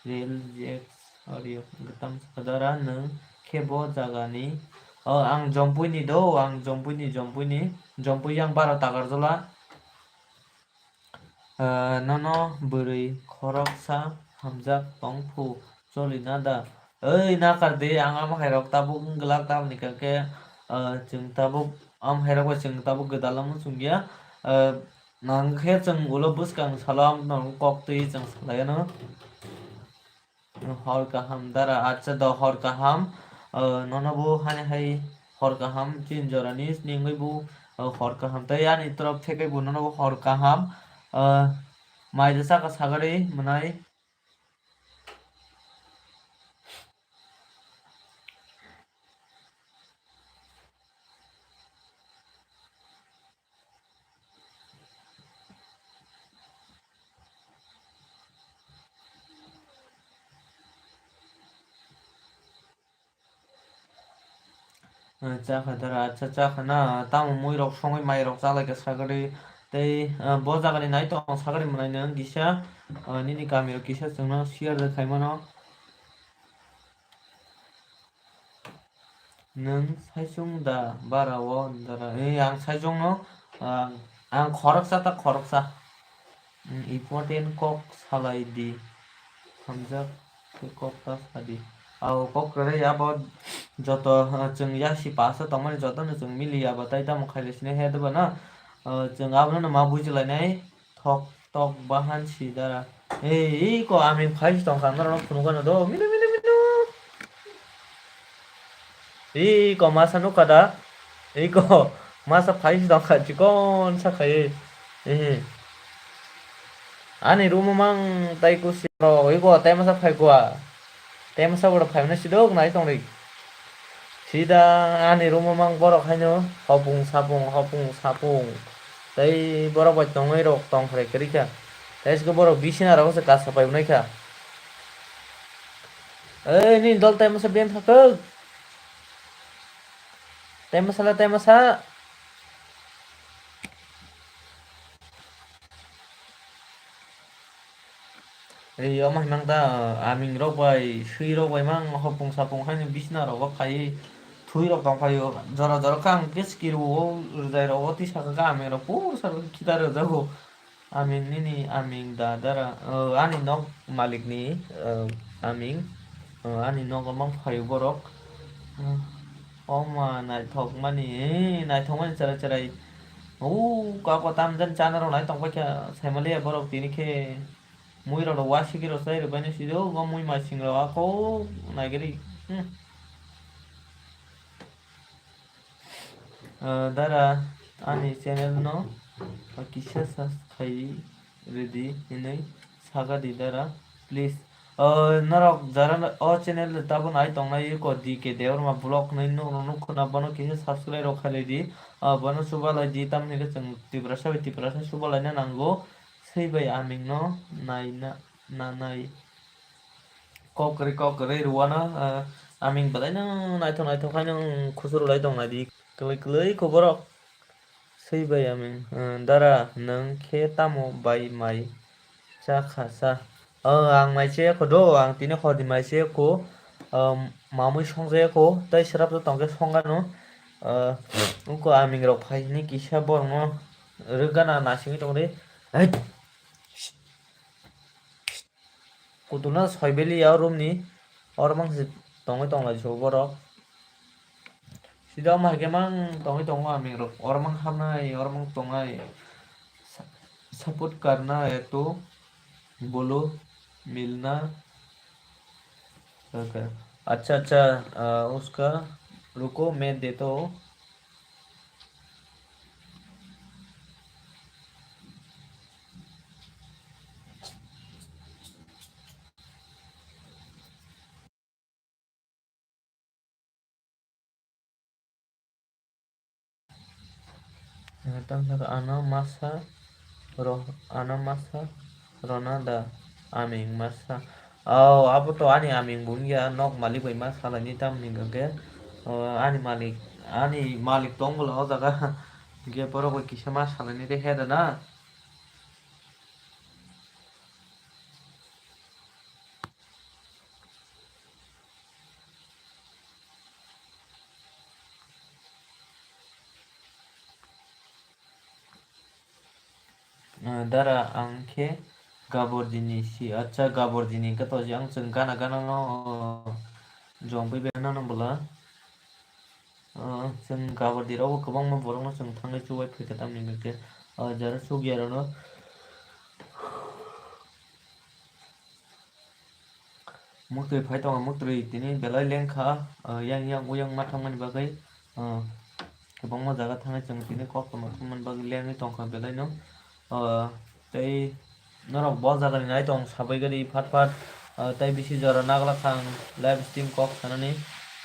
real Audio, gwtam sakha dara nwng khe bo jagani. O, ang Jompuini do, ang Jompuini, Jompuini, Jompui yang baro Takarjala. Ah, nono bwrwi khoroksa hamjak tong phu, choli na da? Oi, nakar di, ang am hai rok tabuk wng glak, tamoni hwnkhe, ah, chwng tabuk am hai rok bai chwng tabuk gwdal wng sung ya. Ah, nang khe chwng ulo bwskang salo am no kok twi chwng salai ano. Hor kaham dara, acha do hor kaham, ah, nono bo hani hai hor kaham tin jorani ningwi bo, ah, hor kaham tei ani torop thekwi bo nono bo hor kaham, ah, mai da saka sagari mwnai. Ah, chakha dara, acha chakha na, tamo mui rok songwi mai rok chalai kha sagari tei, ah, bo jagani nai tong sagari mwnai nang kisa, ah, nini kami rok kisa chwngno share de khai mano. Nwng saichung da bara o dara? Ee, ang saichung no, ang, ang khoroksa ta khoroksa. Important kok salai di. Hamjak khe kok ta sa di. Abo kok kwrwi abo joto, ah, chwng yasi pass o tongmani joto no chwng mili ya ba tai tamo khailai sini he doba na. Ah, chwng abono no ma bujilainai. Thok tok bahan si dara. Ei, ei ko ami phai si tongkha norok phunukgano do. Minu, minu, minu. Ei ko masa nukha da. Ei ko masa phai si tongkha chikon sa khai. Ei. Ani room o mang tai kusi ro. Ei ko tai masa phai kwa. Temsa borok phaimani sidok nai tongri. Sida ani room o mang borok haino hopung sapung, hopung sapung. Tei borok bai tongwi rok tongkhre kwrwi kha. Tei siko borok bisina rogo se kasa pai wnai kha. Ei, nini dol tai masa ben thakuk. Tai masa le tai masa. Ei, omo himang da, aming rok bai, swi rok bai mang hopung sapung haino bisna rogo phai, thui rok tong phaio, jora jora khe ang khe skiru o rwjai rogo twi saka khe aming rok pur saka khe khita rwjago. Aming nini, aming da dara, o, ani nok malik ni, o, aming, o, ani nogo mang phaio borok. O ma naithok mani, naithok mani chwrai chwrai. O, kako tamjani chana rok nai tong paikha, saimaliya borok tini khe. Mui rok wasiki rok chai rwbaino sido, bo mui masing rok ako naigari. Hmm. Ah, dara, ani channel no kisa subscribe rwdi hinwi sagadi dara, please. Ah, norok jara o channel tabuk nai tongnai ko D K Debbarma vlog hinwi nuk nuk khuna bono kisa subscribe rok khailai di. Ah, bono chubalai di, tamni hwnkhe chwng Tiprasa bai Tiprasa chubalaina nango. Swi bai aming no naina, nanai. Kok kwrwi, kok kwrwi rwano, ah, aming belai no naithok naithok khaino khusur lai tong nai di. Kwlwi kwlwi kho borok. Swi bai aming, ah, dara nwng khe tamo bai mai cha kha sa? Ah, ang mai se kho do, ang tini hor di mai se kho. Ah, mamui song je kho, tei swrap to tong khe song gano. Ah, wngkha aming rok phai hini kisa borok no rwgana nasingwi tong di. Hei! Kutulna soibeli ya room ni, oro mang se tongwi tonglai so borok. Sida omo hai khe mang tongwi tongo aming rok, oro mang hapnai, oro mang tongnai. Sa-, support karna hai to bolo, milna. Okay. अच्छा, अच्छा, अ, उसका रुको, मैं देता हूँ। Tamo saka ano masa ro-, ano masa rona da aming masa. Oh, abo to ani aming bo wngya, nok malik bai ma salaini tamni hwnkhe, oh, ani malik, ani malik tong bwla o jaga. Hwnkhe borok bai kisa ma salaini tei he da na. Ah, dara ang khe Gaborjini si, acha Gaborjini hwnkhe to jang chwng gana gana no, oh, jong bai bana no bwla. Ah, chwng Gabordi rok bo kwbangma borok no chwng thangwi chubai phaikha tamni hwnkhe, ah, jara chukya rok no. Muktwi phai tongo, muktwi tini belai lengkha, ah, yang yang uyang ma thangmani bagwi, ah, kwbangma jaga thangwi chwng tini kok tongma thangmani bagwi lengwi tongkha belaino. Ah, tei norok bo jagani nai tong sabai gari phat phat, ah, tei bisi jora nagla kha ang live stream kok sanani,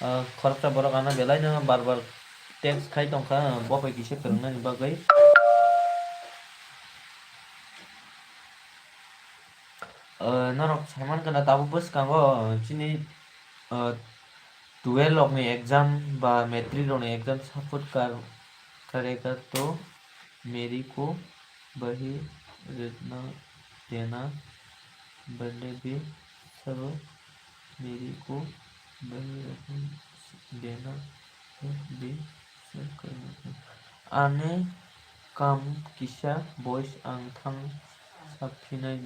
ah, khoroksa borok ano belaino bar bar text khai tongkha, ah, bo bai kisa kwrwngnani bagwi. Ah, norok saiman kana tabuk bwskango, ah, chini, ah, twelve rokni exam ba matric rokni exam support kar-, kareka to meri ko bahi redna dena bande bi sabo meri ko bahi redna dena bi sabo karena. Ani kam kisa voice ang thang saphinai.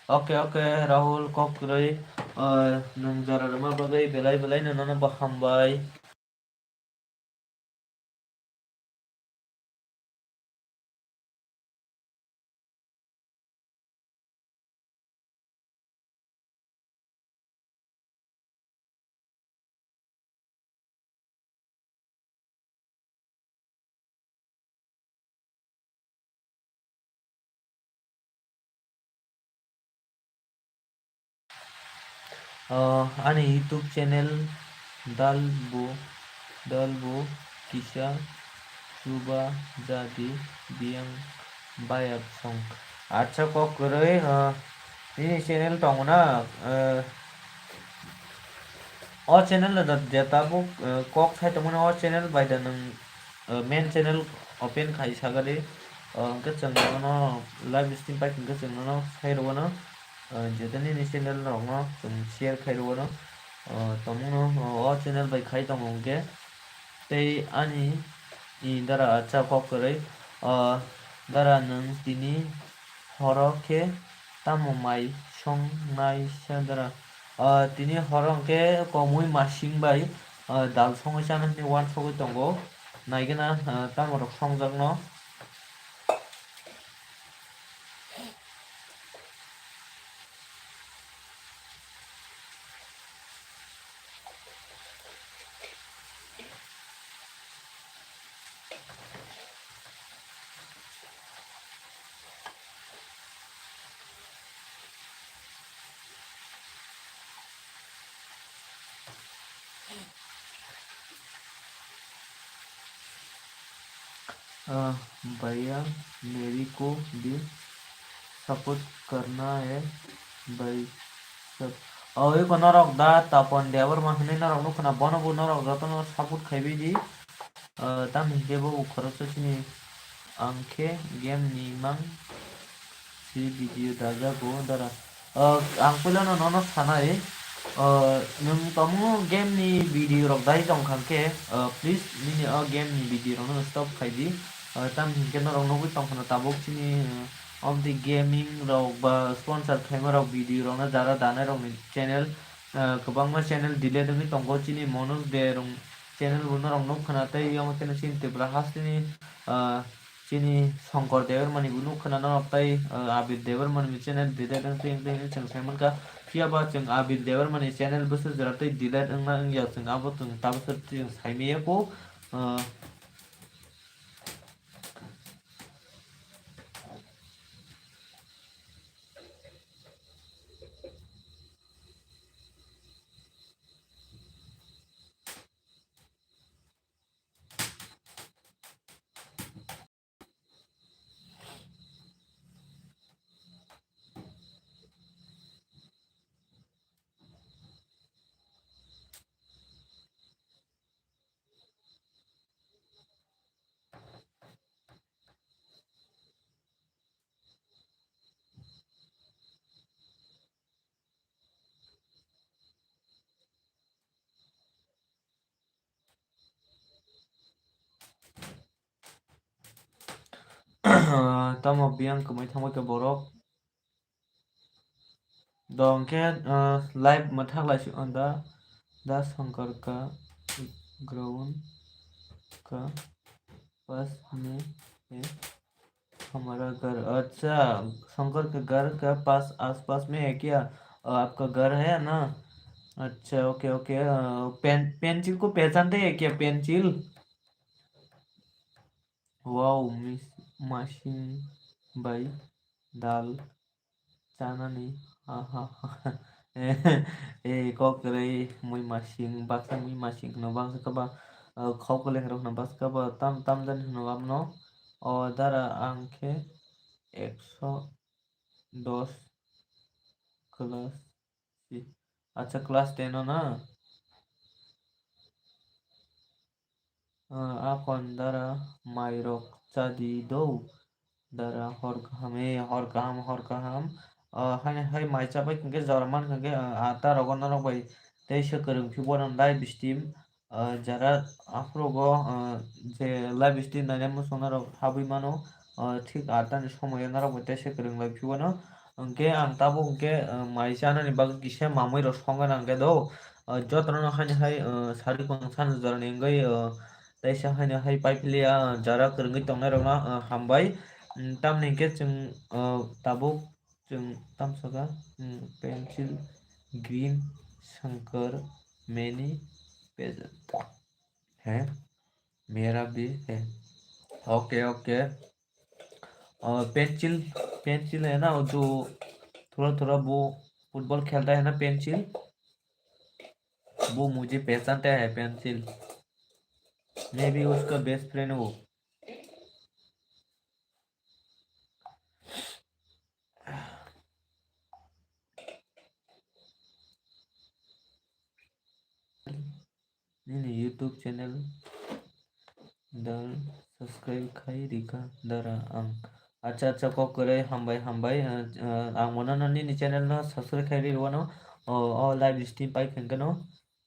Okay, okay, Rahul, kok kwrwi, ah, nwng jora rwma bagwi belai belai no nono bo hambai. Oh, ani YouTube channel Dalbo, Dalbo kisa chuba jadi biyang bayap song. Acha kok kwrwi, ah, nini channel tongo na, ah, o channel no da, je tabuk, ah, kok sai tongmani o channel bai da nwng, ah, main channel open khai sagadi, ah, hwnkhe chwng nono live stream pai hwnkhe chwng nono sai rwano. ah, joto nini channel rokno chwng share khai rwo no, ah, tongmung no, ah, o channel bai khai tongo hwnkhe. Tei ani, i, dara acha kok kwrwi, ah, dara nwng tini horo khe tamo mai song nai sa dara? Ah, tini horo hwnkhe komui masing bai, ah, dal songwi chana hinwi uansugwi tongo. Naigwna, ah, tamo rok songjakno. Ah, भैया, मेरे को भी सपोर्ट करना है भाई सब। O, eko norok da Tapon Debbarma hwnwi norok nukho na, bono bo norok jotono support khaibai di. Ah, tamni hwnkhe bo khoroksa chini ang khe game ni mang si video dajago dara. Ah, ang puilano nono sanai, ah, nwng tongmung game ni video rok dai tong kha khe, ah, please nini o game ni video rok no stop khai di. Ah, tamni hwnkhe norok nugwi tong khana tabuk chini, ah, of the gaming rok ba sponsor khaima rok video rok no jara danai rok ni channel, ah, kwbangma channel delete wngwi tongo chini Manoj De rok channel bo norok nuk khana tei omo khe chini Tripura hasteni, ah, chini Shankar Debbarma ni bo nuk khana norok tei, ah, Abir Debbarma ni channel delete wng twi wng twi hinwi chwng sai mankha. Phiya ba chwng Abir Debbarma ni channel bwswk jora tei delete wngna wngya chwng abo chwng tabuk chwng sai maya kho. Ah, Tamo biyang kwmai thangbai khe borok. Do hwnkhe, ah, live mwthak lai si, ah, da, da Shankar ka ground ka pass mein hai hamara ghar. Acha, Shankar ka ghar ka pass, aaspaas mein hai kya? Ah, aapka ghar hai na? Acha, okay, okay. Ah, pen-, pencil ko pehchante hai kya, pencil? Wow, miss, masing bai dal chanani. Ha, ha, ha. Eh, kok kwrwi mui masing, baksa mui masing hwno baksa khe ba, ah, khok kwleng rok hwno baksa khe ba tam, tam jani hwno abono. O dara ang khe ekso dos class si. Acha, class ten o na? Ah, akon dara mairok chadi do. Dara hor kaham, eh, hor kaham, hor kaham. Ah, haino hai mai chabai hwnkhe jora mankha hwnkhe, ah, ata rogo norok bai tei se kwrwng phibo no live stream. Ah, jara aphuru go, ah, je live stream nainai muchung norok habwi mano, ah, thik ata ni somoi o norok bai tei se kwrwng lai phibo no. Hwnkhe ang tabuk hwnkhe, ah, mai chanani bagwi kisa mamui rok songwi nang khe do. Ah, jotono no haino hai, ah, sari kwrwng sana jorani wngwi, ah, teisa haino hai pai philiya, ah, jara kwrwngwi tongnai rokno, ah, hambai. Mm, tamni hwnkhe chwng, ah, tabuk chwng tamsaka, mm, pencil green Shankar many pages. He? Mera bhi hai. Okay, okay. और pencil, pencil है ना, वो जो थोड़ा थोड़ा वो फुटबॉल खेलता है ना पेंसिल, वो मुझे पहचानता है पेंसिल। मैं भी उसका बेस्ट फ्रेंड हूँ। Nini YouTube channel dan subscribe khai rikha dara ang Acha, acha, kok kwrwi, hambai, hambai. Ah, ah, ang mano no nini channel no subscribe khai rwano. O, o live stream pai khengkeno.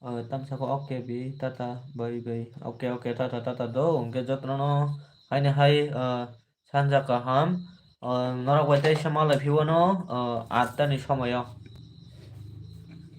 Ah, tamsako, okay, bi, tata, bye, bye. Okay, okay, tata, tata, do. Hwnkhe jotono haino hai, ah, sanja kaham. Ah, norok bai tei se malai phiwano, ah, atta ni somoyo.